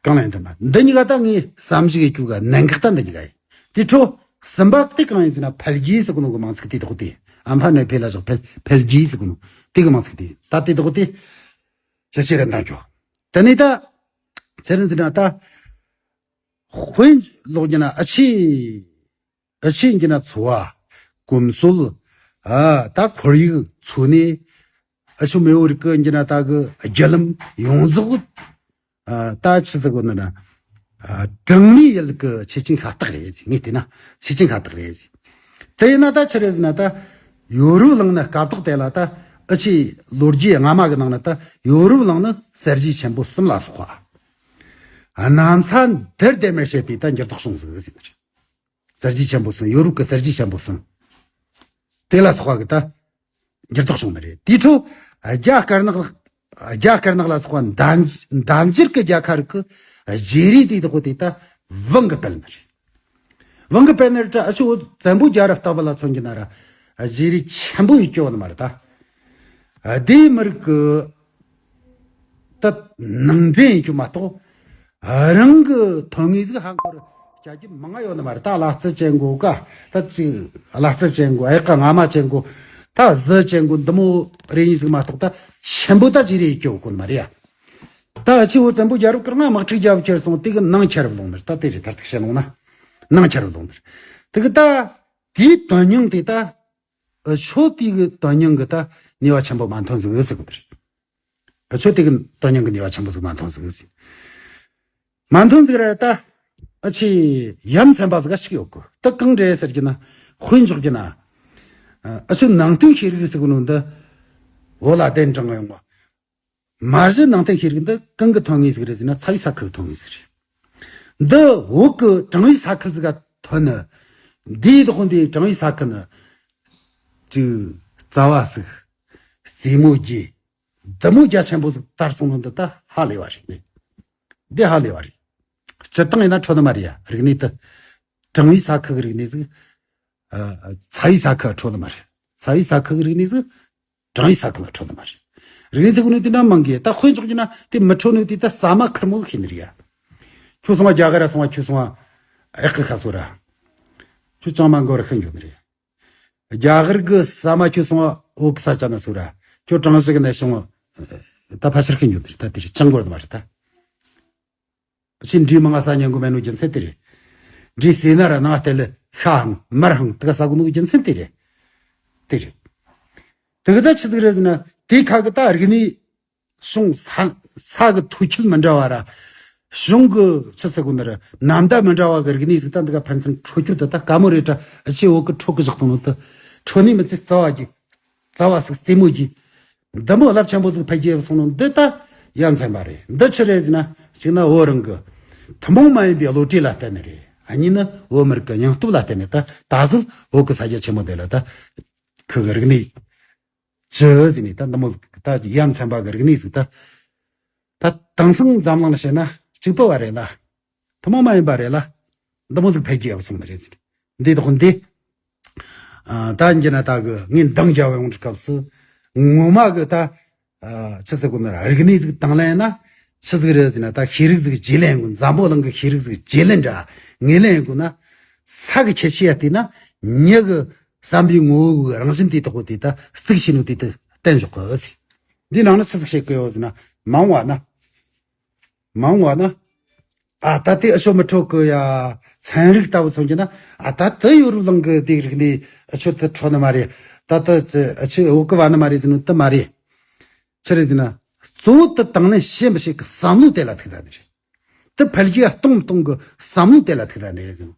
གང་ལེན་ཐུབ་མ། འདི་གཉིས་ཀ་ད་ངས་བསམ་གཞིག་ཡེད་རྒྱུ་ག་གནད་འགག་ད་འདི་གཉིས་ཀ་ཡིན། དེ་འཕྲོ་གསུམ་པ་དེ་གང་ཡིན་ཟེར་ན། འཕེལ་རྒྱས་ཟེར་གོ་ནོ་གི་མིང་ཚིག་དེ་དག་དེ། ཨམ་ཕ་ནས་འཕེལ་ལ་བཞག་འཕེལ་འཕེལ་རྒྱས་ཟེར་གོ་ནོ་དེ་གི་མིང་ཚིག་དེ། ད་དེ་དག་དེ་ཞེ་ཆེ་རེ་འདང་རྒྱོ། དེ་ནས་ད་ཆི་རེད་ཟེར་ན། ད་དཔེ་ཀློག་རྒྱུ་ན། ཨ་ཆེ། ཨ་ཆེ་ཡིན་རྒྱུ་ན་འཚོ་བ། གོམས་སྲོལ། ཨ། ད་ཁོར་ཡུག། འཚོ་གནས། ཨ་ཆུ་མེ་འོ་རིགས་ཀྱི་ཡིན་རྒྱུ་ན་ད་གི་རྒྱུ་ལམ་ཡོངས་རྫོགས། ཨ། ད་ཆི་ཟེར་གོ་ནི་ན། ཨ། གྲངས་ནུས་ཡུལ་གི་ཆེ་ཆུང་ཤ་སྟག་རེད་ཟེར། ངས་བལྟས་ན་ཆེ་ཆུང་ཤ་སྟག་རེད་ཟེར། དེ་ཡིན་ན་ད་ཆི་རེད་ཟེར་ན། ད་ཡོ་རོབ་གླིང་ནི་སྐབས་ཐོག་དེ་ལ་ད་ཨ་ཆེ་ལོ་རྒྱུས་སྔ་མ་གི་ནང་ན་ད་ཡོ་རོབ་གླིང་ནི་གསར་བརྗེ་ཆེན་པོ་གསུམ་ལ་སོགས་པ། གནམ་ས་འདིར་དེ་མེར་བྱེད་པའི་ད་འགྱུར་ལྡོག་བྱུང་ཟིག་ཟེར་ནི་རེད། གསར་བརྗེ་ཆེན་པོ་གསུམ། ཡོ་རོབ་ཀྱི་གསར་བརྗེ་ཆེན་པོ་གསུམ། དེ་ལ་སོགས་པ་གི་ད་འགྱུར་ལྡོག་བྱུང་ནི་རེད། དེའི་འཕྲོ་རྒྱ་དཀར་ནག་རྒྱ་དཀར་ནག་ལ་སོགས་པ་འདམ་འདམ་འབྱར་གྱི་རྒྱལ་ཁབ་རིགས་ཀྱི་བརྗེ་རེས་དེ་དག་དེ་ད་བང་གི་བལ་ནི་རེད། བང་གི་བལ་ནི་རེད། ད་ཨ་ཆུ་བོད་བཙན་པོ་རྒྱལ་རབས་ལྟ་བུ་ལ་མཚོན་རྒྱུ་ན་ར་བརྗེ་རེས་ཆེན་པོ་ཡེད་རྒྱུ་ཡོད་ནི་མ་རེད། ད་དེའི་མི་རིགས་ཀྱི་ད་ནང་འདྲེན་ཡེད་རྒྱུ་མ་གཏོགས། རང་གི་ཐོན་དངོས་ཟིག་ཧ་འཁོར་བྱ་རྒྱུ་མང་ང་ཡོད་ནི་མ་རེད། ད་གླ་རྩི་ཅན་གོ་ག། ད་ཅིག་གླ་རྩི་ཅན་གོ། ཨེ་ཀ་རྔ་མ་ཅན་གོ། ད་གཟི་ཅན་གོ། འདི་མོ་རེ་ཡིན་ཟིག་མ་གཏོགས་ད་ཆེན་པོ་ད་ཅི་རེ་ཡེད་རྒྱུ་ཡོད་གོ་ནི་མ་རེད་ཡ། ད་ཨ་ཆེ་བོད་བཙན་པོ་རྒྱལ་རབས་སྐར་མ་དམག་འཁྲུག་རྒྱབ་ཁྱེར་སོང་། དེ་གི་ནང་ཁྱེར་བ་ལོང་ནི་རེད། ད་དེ་རེད། ད་ཐག་བཤད་ལོང་ན་ནང་ཁྱེར་བ་ལོང་ནི་རེད། དེ་གི་ད་དེའི་དོན་སྙིང་དེ་ད། ཨ། ཆོ་དེ་གི་དོན་སྙིང་གི་ད་ནུས་པ་ཆེན་པོ་མ་ཐོན་ཟིག་ཟེར་གི་འདུག་ཨ། ཆོ་དེ་གི་དོན་སྙིང་གི་ནུས་པ་ཆེན་པོ་ཟིག་མ་ཐོན་ཟིག་ཟེར། མ་ཐོན་ཟིག་ར་ད། ཨ་ཆེ་ཡ་མཚན་པ་ཟིག་ག་ཅིག་ཡོད་གི། ད་གང་འདྲ་ཟེར་རྒྱུ་ན། དཔེ་འཇོག་རྒྱུ་ན། ཨ། ཨ་ཆོ་ནང་བསྟན་ཤེས་རིག་ཟེར་གི་ནོ་འདི་བོད་ལ་གདན་དྲངས་ཡོང་བ། མ་གཞི་ནང་བསྟན་ཤེས་རིག་འདི་གང་གི་ཐོན་ངེས་ཟིག་རེད་ཟེར་ན། ཚ་བའི་ས་ཁུལ་གི་ཐོན་ངེས་ཟིག་རེད། འདི་བོད་གི་གྲངས་ཡིག་ས་ཁུལ་ཟིག་ག་ཐོན་ནི། འདིའི་དོག་འདིའི་གྲངས་ཡིག་ས་ཁུལ་ནི་ཅིག་རྩ་བ་ཟིག་རྩེ་མོ་རྒྱས། འདི་མོ་རྒྱ་ཆེན་པོ་ཟིག་དར་སོང་ནི་འདི་ད་ཧ་ལས་པ་རེད། འདི་ཧ་ལས་པ་རེད། སྤྱིར་བཏང་ཡིན་ན་འཕྲོད་ནི་མ་རེད་ཡ། རིག་གནས་དེ། གྲངས་ཡིག་ས་ཁུལ་གི་རིག་གནས་ཟིག་ཨ། ཚ་བའི་ས་ཁུལ་འཕྲོད་ནི་མ་རེད། ཚ་བའི་ས་ཁུལ་གི་རིག་གནས་ཟིག་དྲང་ཡིག་ས་ཁུལ་ལ་འཕྲོད་ནི་མ་རེད། རིག་གནས་ཚིག་གོ་ནི་དེ་འདྲ་མང་གི་ད་དཔེ་འཇོག་རྒྱུ་ན་དེ་མི་འཕྲོད་ནི་དེ་ད་ཟ་མ་ཁེར་མོ་ཤེས་ནི་རེད་ཡ། ཁྱོད་སོང་བ་རྒྱ་གར་ར་སོང་བ་ཁྱོད་སོང་བ་ཨེ་ཀི་ཁ་སོ་ར། ཁྱོད་ཅང་མ་འགོར་ཤི་འགྱོ་ནི་རེད། རྒྱ་གར་གི་ཟ་མ་ཁྱོད་སོང་བ་བོད་གི་ས་ཆ་ན་སོ་ར། ཁྱོད་གྲངས་ཤིག་གི་ནས་བྱུང་བ་ད་ཕལ་ཆེར་ཤི་འགྱོ་ནི་རེད། ད་དེ་རེད་ཅང་འགོར་ནི་མ་རེད་ད། ཕྱིན་འབྲས་མང་ང་ས་ཉན་གོ་མེད་ནོ་རྒྱུ་མཚན་དེ་རེད། འབྲས་ཟས་ན་ར་ནང་བལྟས་ལ་ཤ་ཧང་མར་ཧང་དེ་ག་ས་གོ་ནོ་རྒྱུ་མཚན་དེ་རེད། དེ་རེད། དེ་གི་ད་ཆི་ཟིག་རེད་ཟེར་ན་དེ་ཁ་གི་ད་རིག་གནས་གཞུང་ས་ས་གི་མཐོ་ཁྱད་མི་འདྲ་བ་ར། གཞུང་གི་ཆི་ཟེར་གོ་ནི་ར་ནམ་ཟླ་མི་འདྲ་བ་གི་རིག་གནས་ཟིག་ད་འདི་ག་ཕན་ཚུན་འཕྲོད་རྒྱུ་དེ་ད་དཀའ་མོ་རེད་དྲ། ཨ་ཆེ་བོད་གི་འཕྲོད་གི་བཞག་བཏང་ནོ་དེ་འཕྲོད་ནི་མི་ཚེ་རྩ་བ་གི་རྩ་བ་ཟིག་རྩེ་མོ་གི་འདི་མོ་རླབས་ཆེན་པོ་ཟིག་འཕེལ་རྒྱས་སོང་ནོ་འདི་ད་ཡ་མཚན་པ་རེད། འདི་ཆི་རེད་ཟེར་ན་གཅིག་ན་བོད་རང་གི་ཐུན་མོང་མ་ཡིན་པའི་བློ་གྲོས་ལ་བརྟེན་ནི་རེད། ཨ་གཉིས་ནི་བོད་མི་རིགས་ཀྱི་སྙིང་སྟོབས་ལ་བརྟེན་ནས་ད་ད་གཟོད་བོད་ཀྱི་ས་རྒྱ་ཆེན་མོ་འདི་ལ་ད་ཁུ་གི་རིག་གནས་ཅི་ཟེར་ནས་ད་འདི་མོ་ཟིག་ད་ཡ་མཚན་པ་གི་རིག་གནས་ཟིག་ད་ད་དེང་སང་འཛམ་གླིང་ལ་བཤད་ན་གཅིག་པ་བ་རེད་ལ། ཐུན་མོང་མ་ཡིན་པ་རེད་ལ། འདི་མོ་ཟིག་འཕེལ་རྒྱས་ཡག་སོང་ནི་རེད་ཟེར། འདི་དག་འདི། ཨ་ད་འགྱེ་ན་ད་གི་ངས་འདང་རྒྱབ་ཡོང་དུས་སྐབས་སུ། ངོ་མ་གི་ད། ཨ་ཆི་ཟེར་གོ་ནི་ར་རིག་གནས་ཟིག་དང་ལེན་ན། ཆི་ཟིག་རེད་ཟེར་ན་ད་ཤེས་རིག་ཟིག་རྗེས་ལེན་དགོས། འཛམ་བུ་གླིང་གི་ཤེས་རིག་ཟིག་རྗེས་ལེན་འདྲ། ངོས་ལེན་དགོས་ན། ས་གི་ཁྱད་ཆོས་ཡ་བལྟས་ན། མྱི་གི་བསམ་པའི་ངོ་བོ་གི་རང་བཞིན་དེ་དག་གོ་དེ་ད་གཙིགས་ཆེ་ནོ་དེ་ད་བསྟན་འཇོག་གི་ཟེར། འདི་ནང་ན་ཆི་ཟིག་བཤད་གི་ཡོད་ཟེར་ན། མང་བ་ན། མང་བ་ན། ཨ་ད་དེ་ཨ་ཆོ་མི་འཕྲོད་གི་ཡ། ཚན་རིག་ལྟ་བུ་མཚོན་གྱི་ན། ཨ་ད་དེ་ཡོ་རུབ་གླིང་གི་དེ་རིག་ནས་ཨ་ཆོ་དེ་འཕྲོད་ནི་མ་རེད། ད་དེ་ཨ་ཆོ་འོག་གི་བ་ནི་མ་རེད་ཟེར་ནོ་དེ་མ་རེད། ཆི་རེད་ཟེར་ན། གཙོ་བོ་དེ་དང་ལེན་བྱེད་མི་བྱེད་གི་བསམ་བློ་དེ་ལ་ཐུག་ད་ནི་རེད། དེ་འཕེལ་རྒྱས་གཏོང་གཏོང་གི་བསམ་བློ་དེ་ལ་ཐུག་ད་ནི་རེད་ཟེར་ནོ།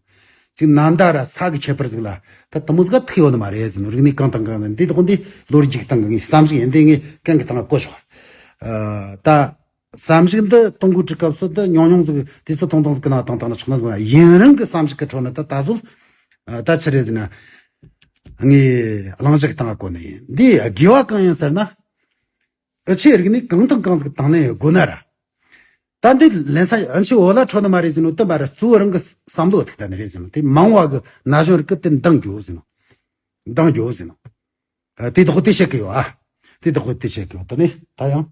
ཅིག་ནམ་ཟླ་ར་ས་གི་ཁྱད་པར་ཟིག་ལ་ད་དེ་མོ་ཟིག་ཐུག་ཡོད་ནི་མ་རེད་ཟེར་ནོ། རིག་གནས་གང་དང་གང་ཟེར་འདི་དག་འདི་ལོ་རྒྱུས་སྟེང་གི་ངའི་བསམ་གཞིག་ཡིན། འདི་ངས་གན་གི་སྟེང་ལ་བཀོད་ཆོག་ཨ་ད། བསམ་གཞིག་འདི་གཏོང་དགོས་དུས་སྐབས་སུ་འདི་ཉུང་ཉུང་ཟིག་དུས་ཚོད་ཐུང་ཐུང་ཟིག་གི་ནང་བཏང་བཏང་ན་ཆོག་ན་ཟིག་ཡུན་རིང་གི་བསམ་གཞིག་གི་ཁྲོད་ནས་ད་ད་གཟོད་ད་ཆི་རེད་ཟེར་ན། ངས་གླེང་གཞི་གི་སྟེང་ལ་བཀོད་ནི་ཡིན། འདི་དགེ་བ་གང་ཡིན་ཟེར་ན། ཨ་ཆོའི་རིག་གནས་གང་དང་གང་ཟིག་དང་ལེན་ཡོད་དགོས་ན་ར། ད་འདི་ལེན་ས་ཨ་ཆོ་འོ་ལ་འཕྲོད་ནི་མ་རེད་ཟེར་ནོ་དེ་མ་རེད། གཙོ་བོ་རང་གི་བསམ་བློ་ཐུག་ད་ནི་རེད་ཟེར་ནོ། དེ་མང་བ་གི་ན་གཞོན་རིགས་གི་དེ་འདང་རྒྱོབ་ཟེར་ནོ། འདང་རྒྱོབ་ཟེར་ནོ། ཨ་དེ་དག་དེ་བཤད་གི་ཡོད་ཨ། དེ་དག་དེ་བཤད་གི་ཡོད་དེ་ནི་ད་ཡང་